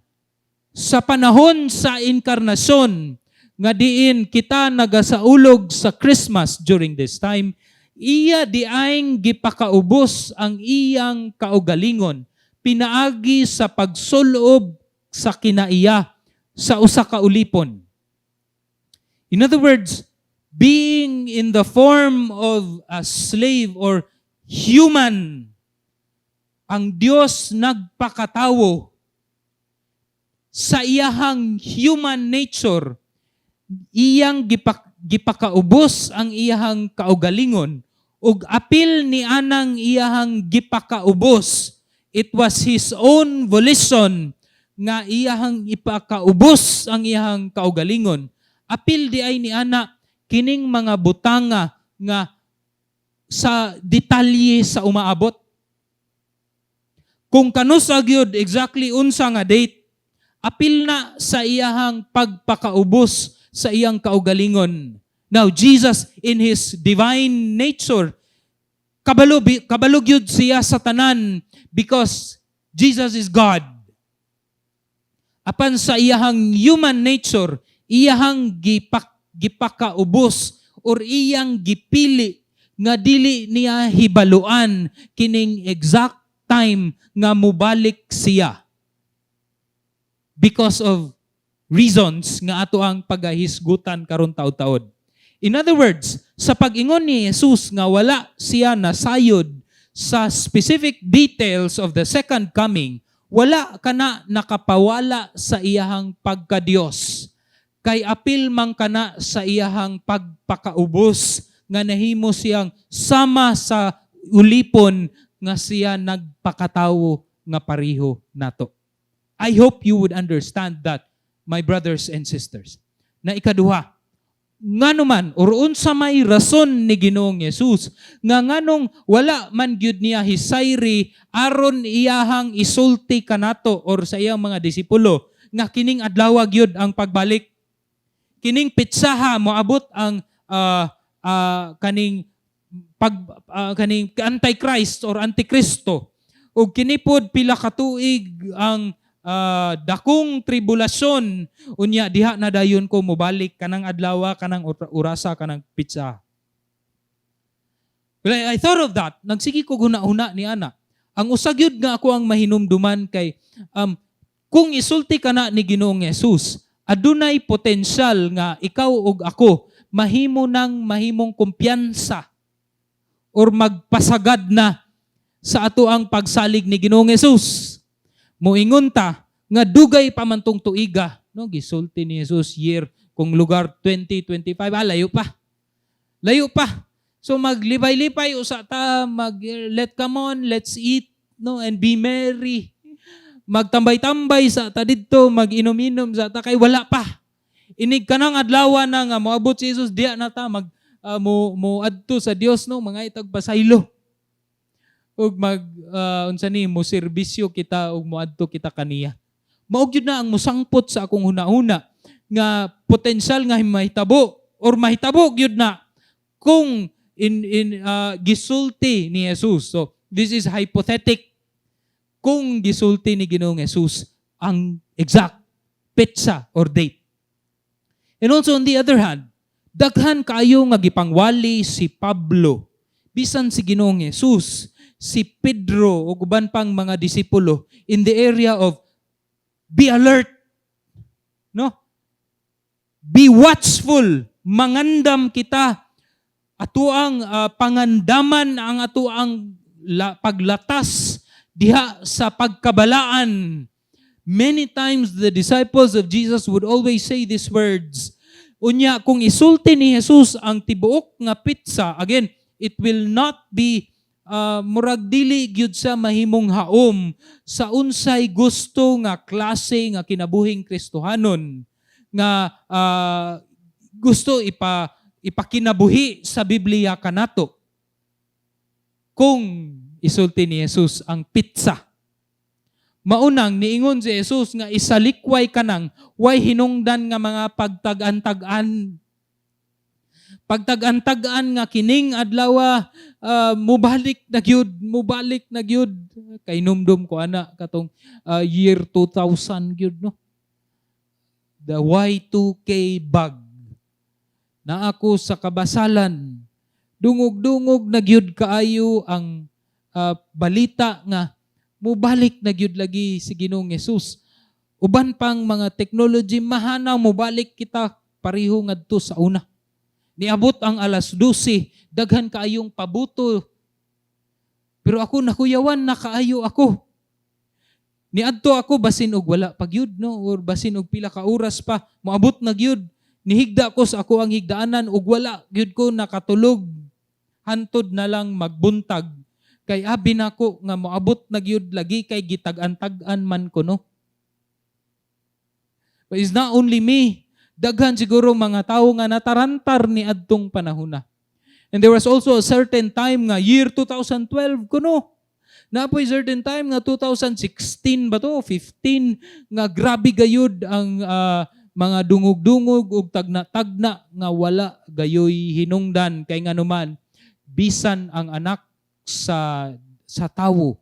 [SPEAKER 4] sa panahon sa inkarnasyon, nga diin kita nagasaulog sa Christmas during this time, iya diayng gipakaubos ang iyang kaugalingon pinaagi sa pagsulob sa kinaiya sa usa ka ulipon. In other words, being in the form of a slave or human, ang Dios nagpakatawo sa iyahang human nature, iyang gipakaubos ang iyahang kaugalingon ug apil ni anang iyahang gipakaubos, it was his own volition nga iyahang ipakaubos ang iyahang kaugalingon. Apil di ay ni ana kining mga butanga nga sa detalye sa umaabot. Kung kanusa gyud exactly unsa nga date, apil na sa iyahang pagpakaubos sa iyang kaugalingon. Now, Jesus in His divine nature, kabalo gyud siya sa tanan because Jesus is God. Apan sa iyahang human nature, iyahang gipakaubos or iyang gipili nga dili niya hibaluan kining exact time nga mubalik siya because of reasons nga ato ang pagahisgutan karon taud-taod. In other words, sa pag-ingon ni Jesus nga wala siya nasayod sa specific details of the second coming, wala kana nakapawala sa iyahang pagkadiyos. Kay apil man kana sa iyahang pagpakaubos nga nahimo siyang sama sa ulipon nga siya nagpakatawo nga pareho nato. I hope you would understand that, my brothers and sisters. Na ikaduha, ngano man or unsa may rason ni Ginoong Yesus nga nganong wala man gyud niya hisayri aron iyahang isulti kanato or sa iyang mga disipulo nga kining adlaw gyud ang pagbalik, kining petsaha moabot ang kaning pag kaning Antichrist or Antikristo ug kini pod pila ka tuig ang dakong tribulasyon, unya diha na dayon ko mobalik kanang adlaw, kanang orasa, kanang petsa? Well, I thought of that. Nagsige ko huna-huna ni ana. Ang usa gyud nga ako ang mahinumduman kay kung isulti kana ni Ginoong Yesus, adunay potensyal nga ikaw ug ako mahimo nang mahimong kumpiyansa or magpasagad na sa ato ang pagsalig ni Ginoong Yesus. Moingon ta nga dugay pa man tong tuiga, no? Gisulti ni Jesus year kung lugar 2025, layo pa. Layo pa. So maglipay-lipay usa ta, mag let come on, let's eat, no, and be merry. Magtambay-tambay sa ta didto, mag-inom-inom sa ta kay wala pa. Inig kanang adlaw na nga moabot si Jesus, diya na ta mag mo mo adto sa Dios, no, mga itag pasaylo. Ug mag unsa ni mo serbisyo kita ug moadto kita kaniya. Mao gyud na ang musangpot sa akong hunahuna nga potensyal nga mahitabo or mahitabo gyud na kung in gisulti ni Jesus. So this is hypothetic. Kung gisulti ni Ginoong Jesus ang exact petsa or date. And also, on the other hand, daghan kaayo nga gipangwali si Pablo, bisan si Ginoong Jesus, si Pedro ug uban pang mga disipulo in the area of be alert. No? Be watchful, mangandam kita. Atuang pangandaman ang atuang paglatas diha sa pagkabalaan. Many times the disciples of Jesus would always say these words. Unya, kung isulti ni Jesus ang tibuok nga pizza, again, it will not be murag dili gyud sa mahimong haom sa unsay gusto nga klase nga kinabuhing Kristohanon nga gusto ipakinabuhi sa Biblia kanato. Kung isulti ni Jesus ang pizza, maunang niingon si Jesus nga isalikway kanang way hinungdan nga mga pagtag-an-tag-an. Pagtag-an-tag-an nga kining adlaw mubalik na gyud, mubalik na gyud. Kay numdum ko ana katong year 2000 gyud, no. The Y2K bug. Na ako sa kabasalan, dungog-dungog na gyud kaayo ang balita nga mubalik na gyud lagi si Ginoong Jesus. Uban pang mga technology mahanaw, mubalik kita pareho ngadto sa una. Niabot ang alas 12, daghan kaayong pabuto. Pero ako, nakuyawan na kaayo ako. Niadto ako basin og wala pa gyud, no, or basin og pila ka oras pa moabot na gyud. Nihigda ko sa ako ang higdaanan ug wala gyud ko nakatulog. Hantod na lang magbuntag kay abi nako nga moabot na gyud lagi kay gitag-an-tag-an man ko, no. But it's not only me. Daghan siguro mga tao nga natarantar ni adtong panahona. And there was also a certain time nga year 2012 kuno. Napoy certain time nga 2016 ba to, 15, nga grabe gayud ang mga dungog-dungog ug tagna-tagna nga wala gayoy hinungdan kay nganuman bisan ang anak sa tawo,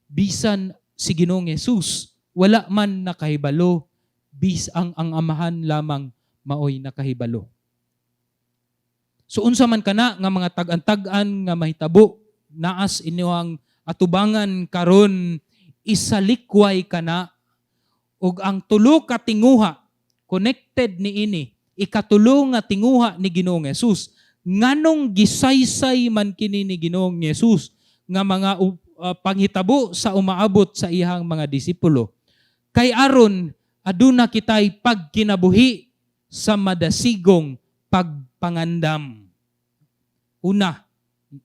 [SPEAKER 4] bisan si Ginoong Jesus, wala man nakahibalo, bis ang Amahan lamang maoy nakahibalo. So unsa man kana nga mga tag-an-tag-an nga mahitabo naas inyong atubangan karon, isalikway kana. Ug ang tulo ka tinguha connected niini. Ikatulo nga tinguha ni Ginoong Jesus, nganong gisaysay man kini ni Ginoong Jesus nga mga panghitabo sa umaabot sa iyang mga disipulo? Kay aron aduna kitay pagkinabuhi sa madasigong pagpangandam. Una,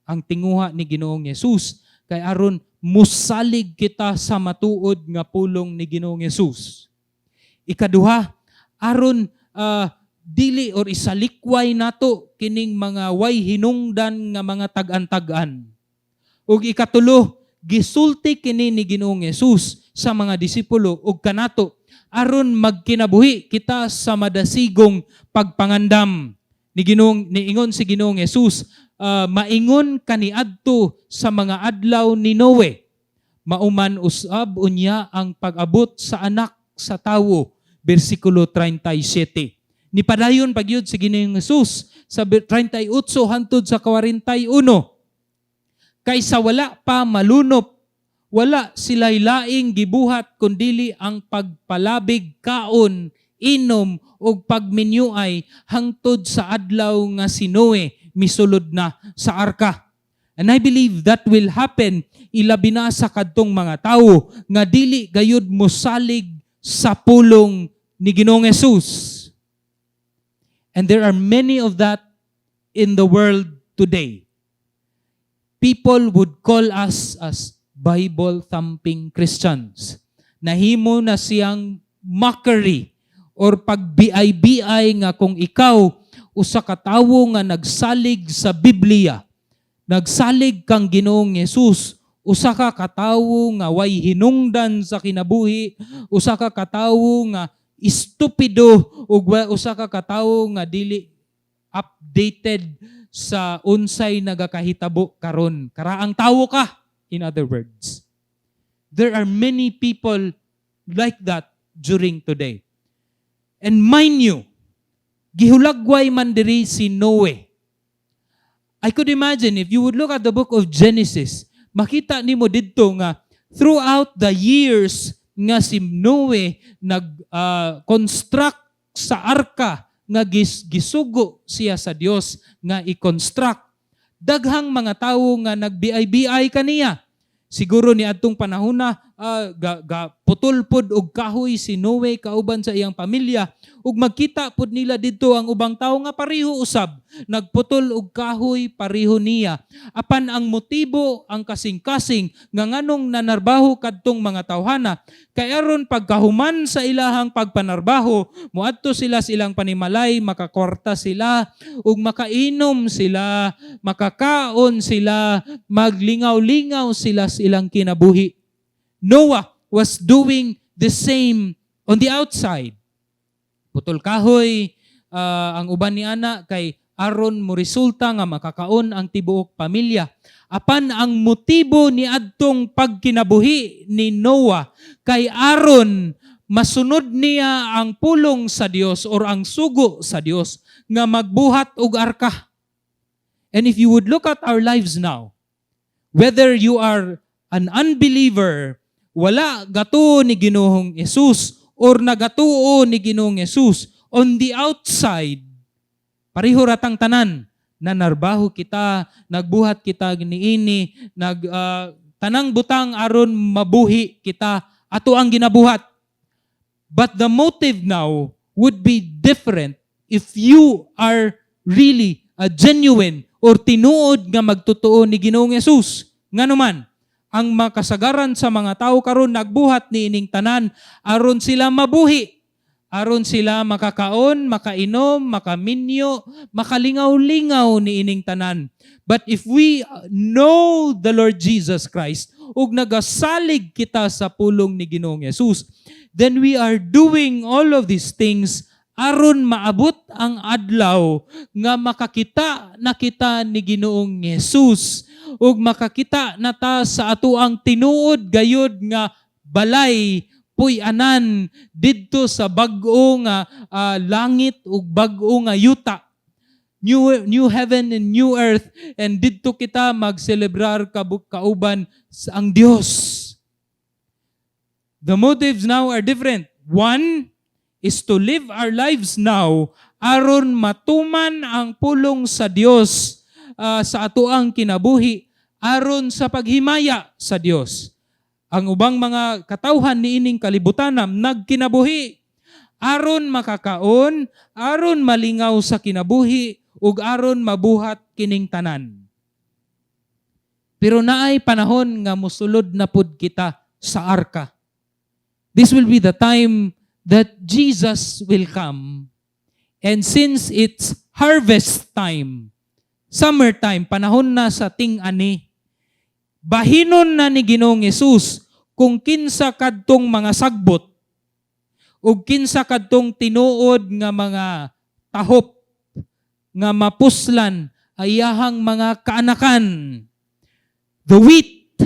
[SPEAKER 4] ang tinguha ni Ginoong Jesus kay aron musalig kita sa matuod nga pulong ni Ginoong Jesus. Ikaduha, aron dili or isalikway nato kining mga way hinungdan nga mga tag-an-tag-an. Ug ikatulo, gisulti kini ni Ginoong Jesus sa mga disipulo ug kanato aron magkinabuhi kita sa madasigong pagpangandam. Ni Ginoong niingon si Ginoong Jesus, maingon kaniadto sa mga adlaw ni Noe, mauman usab unya ang pag-abot sa Anak sa Tawo, bersikulo 37. Nipadayon pagyud si Ginoong Jesus sa 38 hantod sa 41. Kay sa wala pa malunop, wala sila'y laing gibuhat kundili ang pagpalabig, kaon, inom ug pagminyuay hangtod sa adlaw nga si Noe misulod na sa arka. And I believe that will happen ilabi na sa kadtong mga tawo nga dili gayud mosalig sa pulong ni Ginoong Jesus. And there are many of that in the world today. People would call us as Bible-thumping Christians. Nahimo na siyang mockery or pagbiay-biay nga kung ikaw usa ka tawo nga nagsalig sa Biblia, nagsalig kang Ginoong Jesus, usa ka katawo nga way hinungdan sa kinabuhi, usa ka katawo nga estupido ug usa ka katawo nga dili updated sa unsay nagakahitabo karon. Karaang tawo ka, in other words. There are many people like that during today. And mind you, gihulagway man diri si Noe. I could imagine if you would look at the book of Genesis, makita nimo didto nga throughout the years nga si Noe nag construct sa arka nga gisugo siya sa Dios nga i-construct. Daghang mga tawo nga nagbi-bi kaniya. Siguro ni adtong panahona ga putol pod og kahoy si Noe kauban sa iyang pamilya ug magkita pod nila didto ang ubang tawo nga pareho usab nagputol og kahoy pareho niya. Apan ang motibo, ang kasing-kasing nga nganong nanarbaho kadtong mga tawhana, kay aron pagkahuman sa ilahang pagpanarbaho, moadto sila sa ilang panimalay, makakwarta sila ug makainom sila, makakaon sila, maglingaw-lingaw sila sa ilang kinabuhi. Noah was doing the same on the outside. Putol kahoy ang uban ni ana kay aron mo resulta nga makakaon ang tibuok pamilya. Apan ang motibo ni adtong pagkinabuhi ni Noah kay aron masunod niya ang pulong sa Dios or ang sugo sa Dios nga magbuhat og arka. And if you would look at our lives now, whether you are an unbeliever, wala gatuo ni Ginoong Jesus or nagatuo ni Ginoong Jesus, on the outside, pareho ratang tanan, nanarbaho kita, nagbuhat kita niini, nag tanang butang aron mabuhi kita, ato ang ginabuhat. But the motive now would be different if you are really a genuine or tinuod nga magtotoo ni Ginoong Hesus. Ngano man, ang makasagaran sa mga tao karon nagbuhat ni ining tanan aron sila mabuhi, aron sila makakaon, makainom, makaminyo, makalingaw-lingaw ni ining tanan. But if we know the Lord Jesus Christ ug nagasalig kita sa pulong ni Ginoong Hesus, then we are doing all of these things aron maabot ang adlaw nga makakita na kita ni Ginoong Hesus ug makakita na ta sa atoang tinuod gayud nga balay, puy-anan, didto sa bag-o nga langit ug bag-o nga yuta, new heaven and new earth, and didto kita magselebrar kauban sa ang Dios. The motives now are different. One is to live our lives now aron matuman ang pulong sa Dios sa atoang kinabuhi, aron sa paghimaya sa Dios. Ang ubang mga katawhan niining kalibutan nagkinabuhi aron makakaon, aron malingaw sa kinabuhi ug aron mabuhat kining tanan. Pero naay panahon nga musulod na pud kita sa arka. This will be the time that Jesus will come. And since it's harvest time, summertime, panahon na sa ting-ani, bahinon na ni Ginoong Hesus kung kinsa kadtong mga sagbot ug kinsa kadtong tinuod nga mga tahop nga mapuslan ayahang mga kaanakan. The wheat,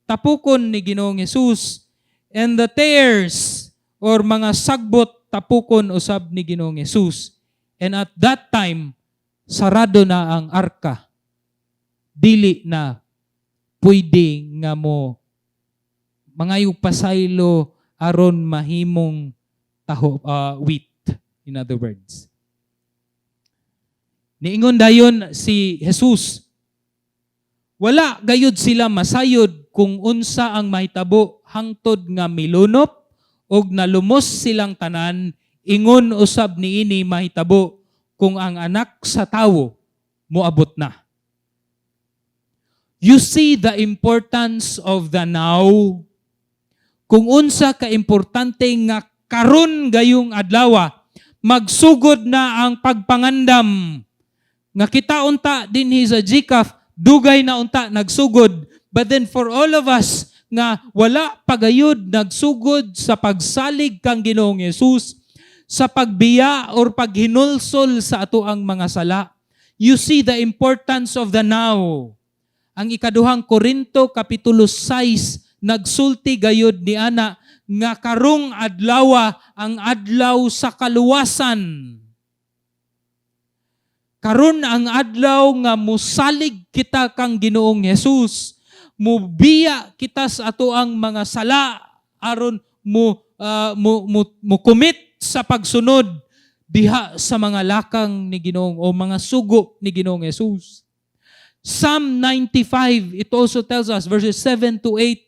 [SPEAKER 4] tapukon ni Ginoong Hesus, and the tares or mga sagbot, tapukon usab ni Ginoong Hesus. And at that time, sarado na ang arka. Dili na pwede nga mo mangayo pasaylo aron mahimong taho, wheat, in other words. Niingon dayon si Jesus, wala gayud sila masayod kung unsa ang mahitabo hangtod nga milunop og nalumos silang tanan, ingon usab niini mahitabo kung ang Anak sa Tawo moabot na. You see the importance of the now. Kung unsa ka importante nga karon gayong adlaw magsugod na ang pagpangandam, nga kita unta dinhi sa GCAF dugay na unta nagsugod, but then for all of us nga wala pagayod nagsugod sa pagsalig kang Ginoong Hesus, sa pagbiya or paghinulsol sa atoang mga sala, you see the importance of the now. Ang Ikaduhang Korinto kapitulo 6 nagsulti gayud ni ana nga karong adlawa ang adlaw sa kaluwasan. Karon ang adlaw nga musalig kita kang Ginoong Hesus, mubiya kita sa atoang mga sala aron mo commit sa pagsunod diha sa mga lakang ni Ginoong o mga sugo ni Ginoong Hesus. Psalm 95, it also tells us, verses 7 to 8,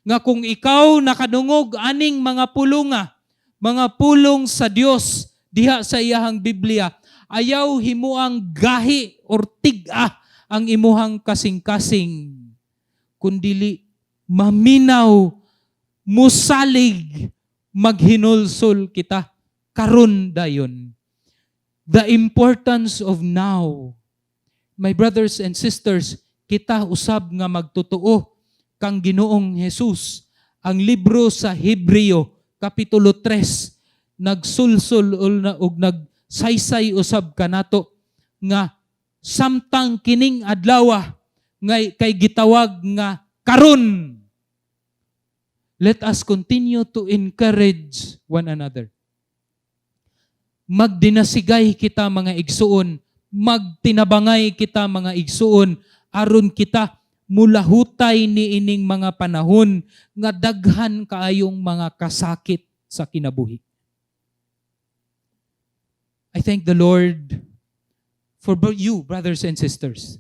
[SPEAKER 4] Nga kung ikaw nakadungog aning mga pulunga, mga pulong sa Dios diha sa iyahang Biblia, ayaw himuang gahi or tig-a ang imuhang kasing-kasing, kundili maminaw, musalig, maghinulsol kita karon dayon. The importance of now. My brothers and sisters, kita usab nga magtotoo kang Ginoong Jesus. Ang libro sa Hebreo, Kapitulo 3, nagsulsul ug nagsaysay usab kanato nga samtang kining adlaw ngay kay gitawag nga karon, let us continue to encourage one another. Magdinasigay kita, mga igsuon, magtinabangay kita, mga igsuon, aron kita mulahutay ni ining mga panahon nga daghan kaayong mga kasakit sa kinabuhi. I thank the Lord for you, brothers and sisters.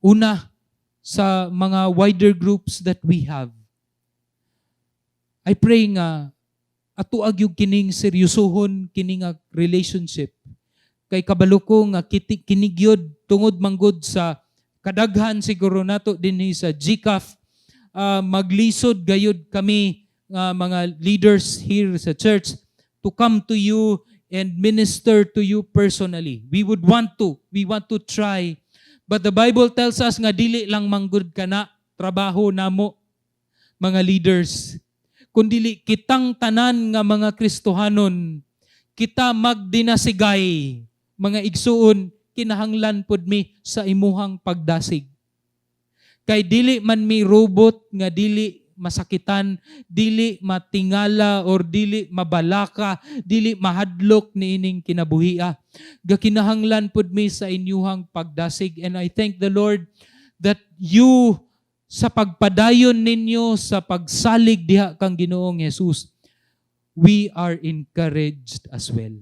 [SPEAKER 4] Una, sa mga wider groups that we have, I pray nga ato gyud kining seryosohon kini nga relationship kay kabalo ko nga kini gyud tungod manggod sa kadaghan siguro nato dinhi sa GCAF, maglisod gayud kami nga mga leaders here sa church to come to you and minister to you personally. We would want to. We want to try. But the Bible tells us nga dili lang manggod kana trabaho namo mga leaders, kundili kitang tanan nga mga Kristohanon, kita magdinasigay. Mga igsuon, kinahanglan pud mi sa imuhang pagdasig. Kay dili man mi robot nga dili masakitan, dili matingala or dili mabalaka, dili mahadlok niining kinabuhia. Gakinahanglan pud mi sa inyuhang pagdasig, and I thank the Lord that you, sa pagpadayon ninyo sa pagsalig diha kang Ginoong Jesus, we are encouraged as well.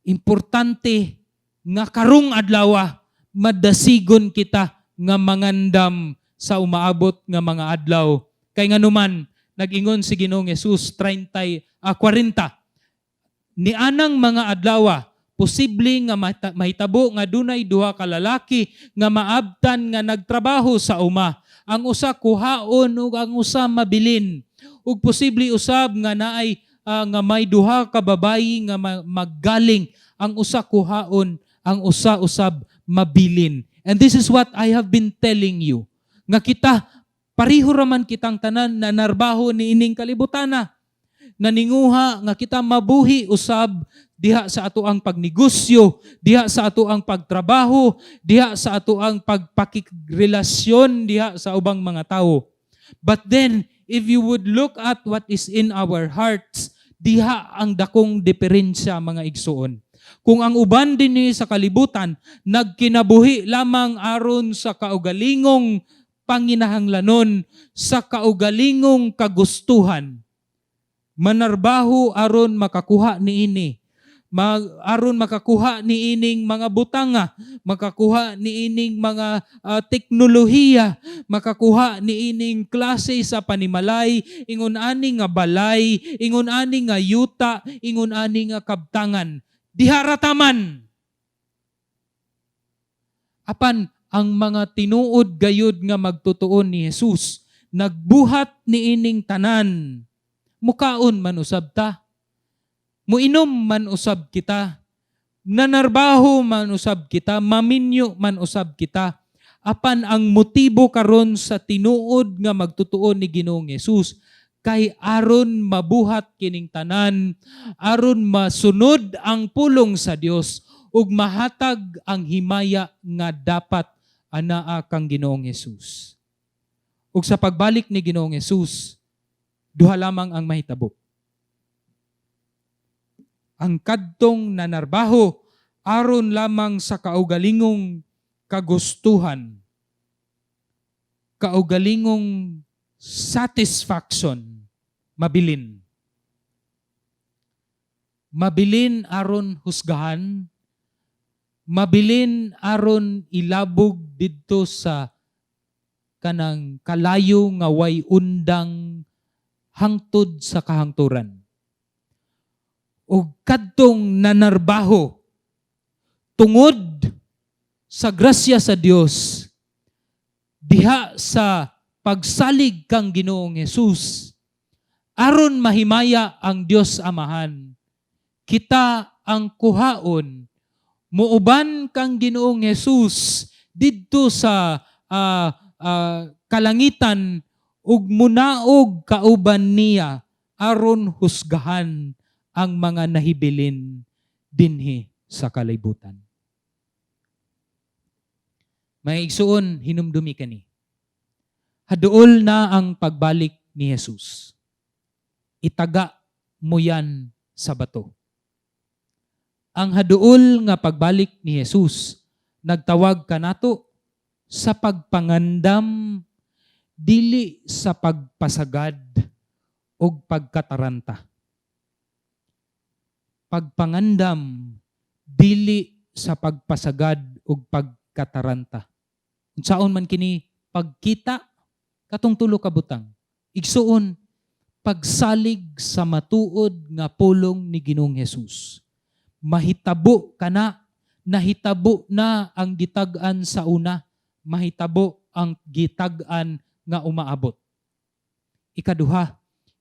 [SPEAKER 4] Importante nga karong adlaw madasigon kita nga mangandam sa umaabot nga mga adlaw. Kay nganuman, nag-ingon si Ginoong Jesus 30 40 ni anang mga adlaw, posible nga mahitabo nga dunay duha ka lalaki nga maabtan nga nagtrabaho sa uma. Ang usa kuhaon ug ang usa mabilin. Ug posible usab nga naay nga may duha ka babayi nga maggaling. Ang usa kuhaon, ang usa usab mabilin. And this is what I have been telling you. Nga kita, pareho raman kitang tanan na narbaho ni ining kalibutana. Naninguha nga kita mabuhi usab diha sa ato ang pagnegosyo, diha sa ato ang pagtrabaho, diha sa ato ang pagpakigrelasyon diha sa ubang mga tawo. But then, if you would look at what is in our hearts, diha ang dakong diferensya, mga igsuon. Kung ang uban dinhi sa kalibutan nagkinabuhi lamang aron sa kaugalingong panginahanglanon, sa kaugalingong kagustuhan, manarbaho aron makakuha niini, aron makakuha niining mga butanga, makakuha niining mga teknolohiya, makakuha niining klase sa panimalay, ingon ani nga balay, ingon ani nga yuta, ingon ani nga kabtangan. Diha ra taman. Apan ang mga tinuod gayud nga magtutuon ni Jesus, nagbuhat niining tanan, mukaon man usab ta, muinom man usab kita, nanarbaho man usab kita, maminyo man usab kita. Apan ang motibo karon sa tinuod nga magtutuon ni Ginoong Jesus kay aron mabuhat kining tanan, aron masunod ang pulong sa Dios ug mahatag ang himaya nga dapat anaa kang Ginoong Jesus. Ug sa pagbalik ni Ginoong Jesus, duha lamang ang mahitabo. Ang kadtong nanarbaho aron lamang sa kaugalingong kagustuhan, kaugalingong satisfaction, mabilin. Mabilin aron husgahan, mabilin aron ilabog didto sa kanang kalayo nga way undang hangtod sa kahangturan. Ug kadtong nanarbaho tungod sa grasya sa Dios diha sa pagsalig kang Ginoong Hesus aron mahimaya ang Dios Amahan, kita ang kuhaon muuban kang Ginoong Hesus didto sa kalangitan ug munaog kauban niya aron husgahan ang mga nahibilin dinhi sa kalibutan. Mga igsuon, hinumdumi kani. Haduol na ang pagbalik ni Jesus. Itaga mo yan sa bato. Ang haduol nga pagbalik ni Jesus, nagtawag kanato sa pagpangandam, dili sa pagpasagad o pagkataranta. Pagpangandam, dili sa pagpasagad o pagkataranta. Unsaon man kini pagkita katong tulo ka butang? Igsuon, pagsalig sa matuod nga pulong ni Ginoong Hesus. Mahitabo kana, nahitabo na ang gitag-an sa una, mahitabo ang gitag-an nga umaabot. Ikaduha,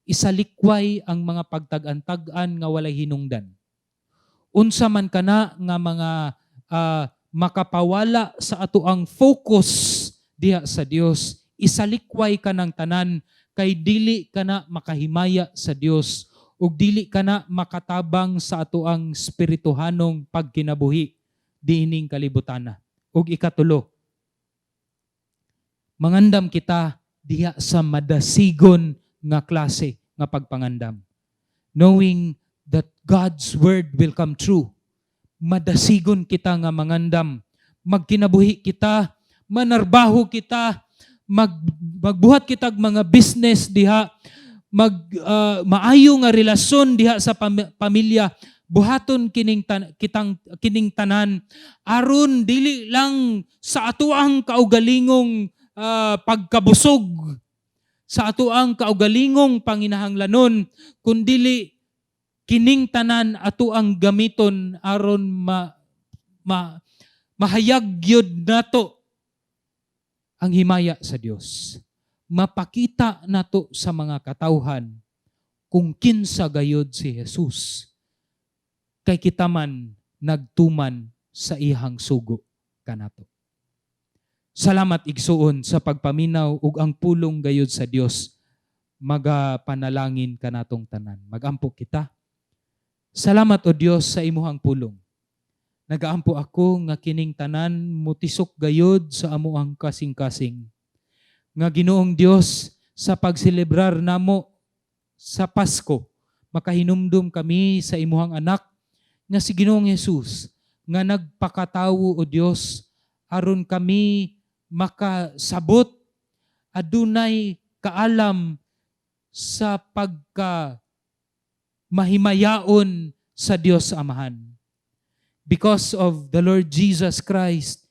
[SPEAKER 4] isalikway ang mga pagtag-an-tag-an nga walay hinungdan. Unsa man kana nga mga makapawala sa ato ang focus diha sa Dios, isalikway kanang tanan kay dili kana makahimaya sa Dios ug dili kana makatabang sa ato ang espirituhanong pagkinabuhi diining kalibutana. Ug ikatulo, mangandam kita diha sa madasigon nga klase nga pagpangandam. Knowing that God's word will come true. Madasigon kita nga mangandam. Magkinabuhi kita, manarbaho kita, magbuhat kitag mga business diha, mag maayo nga relasyon diha sa pamilya. Buhaton kitang kining tanan aron dili lang sa atoang kaugalingong pagkabusog, sa atoang kaugalingong panginahanglanon, kundili kining tanan ato ang gamiton aron ma mahayag gyud nato ang himaya sa Dios. Mapakita nato sa mga katawhan kung kinsa gayod si Jesus. Kay kita man nagtuman sa iyang sugo kanato. Salamat, igsuon, sa pagpaminaw ug ang pulong gayod sa Dios magapanalangin kanatong tanan. Magampo kita. Salamat, o Dios, sa imuhang pulong. Nagaampo ako nga kining tanan mutisok gayod sa amuang kasing-kasing. Nga Ginoong Dios, sa pagselebrar namo sa Pasko, makahinumdum kami sa imuhang anak nga si Ginoong Hesus nga nagpakatawo, o Dios, aron kami makasabot, adunay kaalam sa pagka mahimayaon sa Dios Amahan. Because of the Lord Jesus Christ,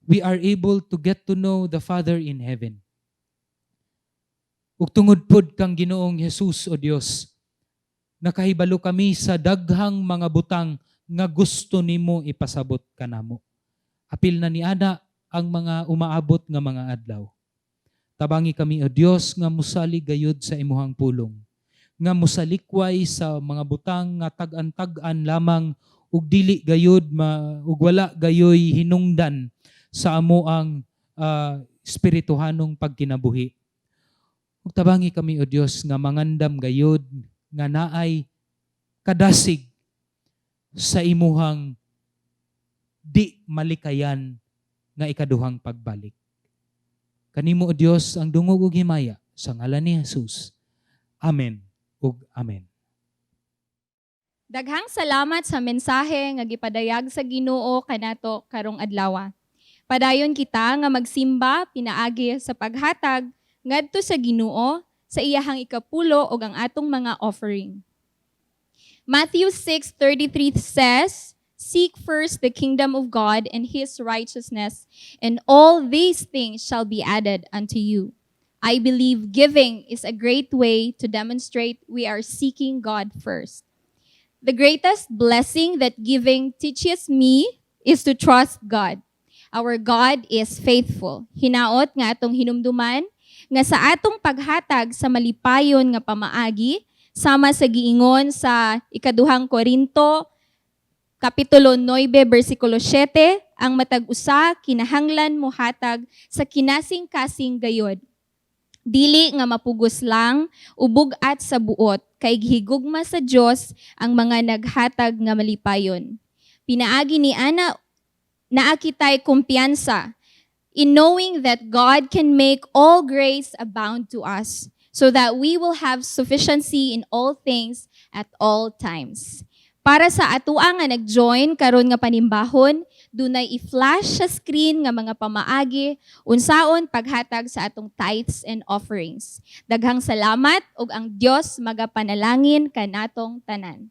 [SPEAKER 4] we are able to get to know the Father in heaven. Ug tungod pod kang Ginoong Jesus, o Dios, nakahibalo kami sa daghang mga butang nga gusto nimo ipasabot kanamo. Apil na ni ana ang mga umaabot nga mga adlaw. Tabangi kami, o Dios, nga musalig gayud sa imuhang pulong, nga musalikway sa mga butang nga tag-an-tag-an lamang ug dili gayud ma, ug wala gayoy hinungdan sa amo ang espirituhanong pagkinabuhi. Ug tabangi kami, o Dios, nga mangandam gayud nga naay kadasig sa imuhang di malikayan nga ikaduhang pagbalik. Kanimo, o Dios, ang dungog ug himaya sa ngalan ni Jesus. Amen ug amen.
[SPEAKER 5] Daghang salamat sa mensahe nga gipadayag sa Ginoo kanato karong adlaw. Padayon kita nga magsimba pinaagi sa paghatag ngadto sa Ginoo sa iyahang ikapulo ug ang atong mga offering. Matthew 6:33 says, "Seek first the kingdom of God and his righteousness, and all these things shall be added unto you." I believe giving is a great way to demonstrate we are seeking God first. The greatest blessing that giving teaches me is to trust God. Our God is faithful. Hinaot nga atong hinumduman nga sa atong paghatag sa malipayon nga pamaagi, sama sa giingon sa Ikaduhang Korinto Kapitulo 9, versikulo 7, ang matag usa kinahanglan mohatag sa kinasing-kasing gayod. Dili nga mapugos lang o bug-at sa buot, kay gihigugma sa Dios ang mga naghatag nga malipayon. Pinaagi ni ana, naa kitay kumpiyansa in knowing that God can make all grace abound to us so that we will have sufficiency in all things at all times. Para sa atua nga nag-join karon nga panimbahon, dunay i-flash sa screen nga mga pamaagi unsaon paghatag sa atong tithes and offerings. Daghang salamat ug ang Dios magapanalangin kanatong tanan.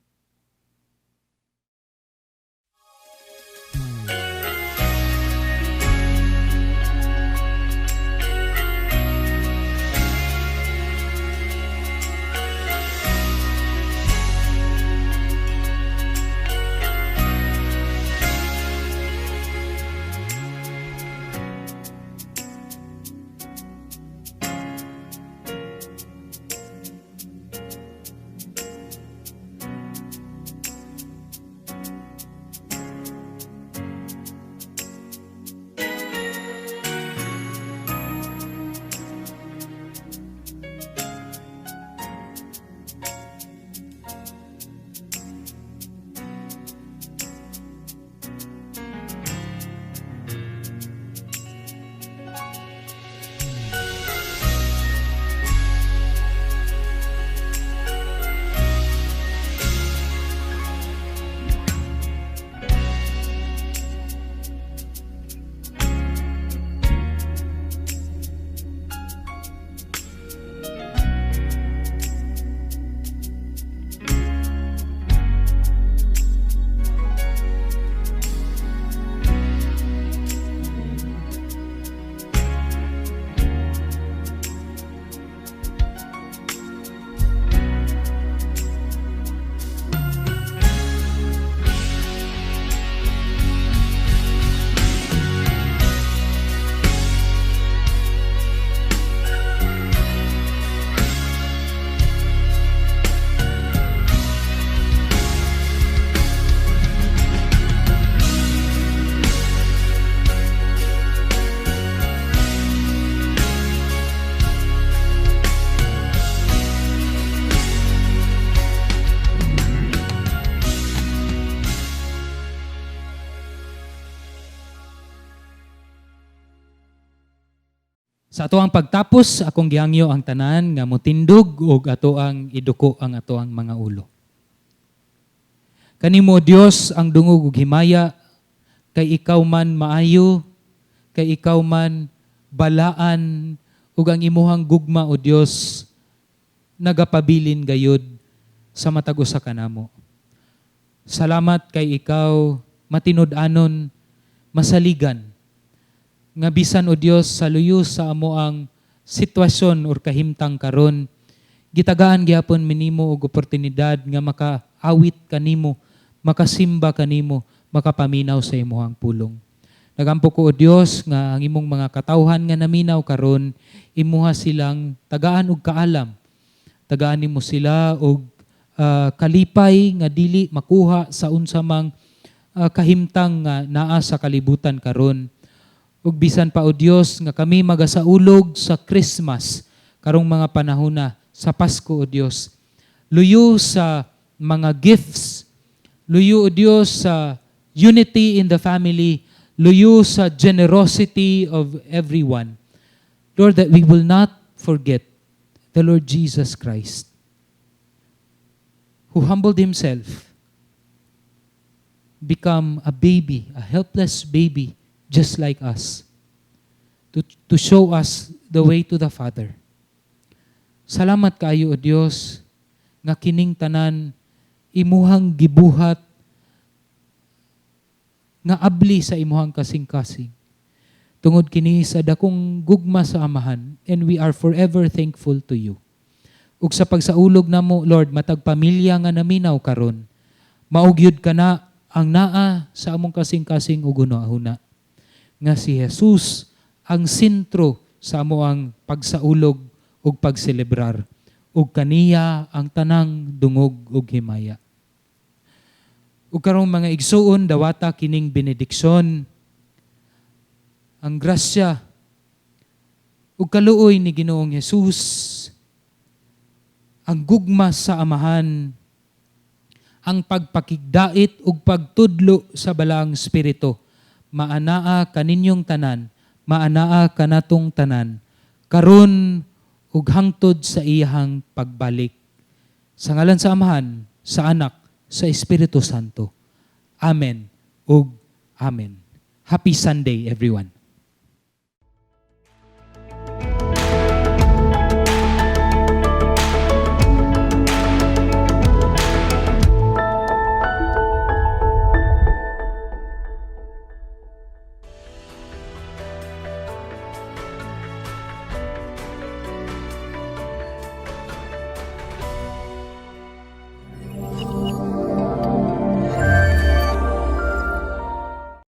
[SPEAKER 4] Sa atoang pagtapos, akong gihangyo ang tanan nga motindog ug atoang iduko ang atoang mga ulo. Kanimo, Dios, ang dungog ug himaya, kay ikaw man maayo, kay ikaw man balaan, ug ang imuhang gugma, o Dios, nagapabilin gayud sa matag usa kanamo. Salamat kay ikaw matinud-anon, masaligan, nga bisan, o Dios, sa luyo sa amoang sitwasyon or kahimtang karon, gitagaan gyapon minimo og oportunidad nga makaawit kanimo, makasimba kanimo, makapaminaw sa imuhang pulong. Nagampo ko, O Dios, nga ang imong mga katawhan nga naminaw karon, imuha silang tagaan og kaalam. Tagaan nimo sila og kalipay nga dili makuha sa unsa mang kahimtang nga naa sa kalibutan karon. Ug bisan pa, O Dios, nga kami magasaulog sa Christmas karong mga panahona sa Pasko, O Dios. Luyo sa mga gifts, luyo, O Dios, sa unity in the family, luyo sa generosity of everyone. Lord, that we will not forget the Lord Jesus Christ, who humbled himself, become a baby, a helpless baby, just like us, to show us the way to the Father. Salamat kaayo, O Dios, nga kining tanan imuhang gibuhat. Nga abli sa imuhang kasing-kasing. Tungod kini sa dakong gugma sa Amahan, and we are forever thankful to you. Ug sa pagsaulog namo, Lord, matag pamilya nga naminaw karon, mao gyud kana ang naa sa among kasing-kasing ug hunahuna nga si Jesus ang sentro sa amoang pagsaulog ug pagselebrar, ug kaniya ang tanang dungog ug himaya. Ug karong, mga igsuon, dawata kining benediksyon. Ang grasya ug kaluoy ni Ginoong Hesus, ang gugma sa Amahan, ang pagpakigdait ug pagtudlo sa Balaang Espiritu, maanaa kaninyong tanan, maanaa kanatong tanan, karon ug hangtod sa iyahang pagbalik. Sa ngalan sa Amahan, sa Anak, sa Espiritu Santo. Amen ug Amen. Happy Sunday, everyone.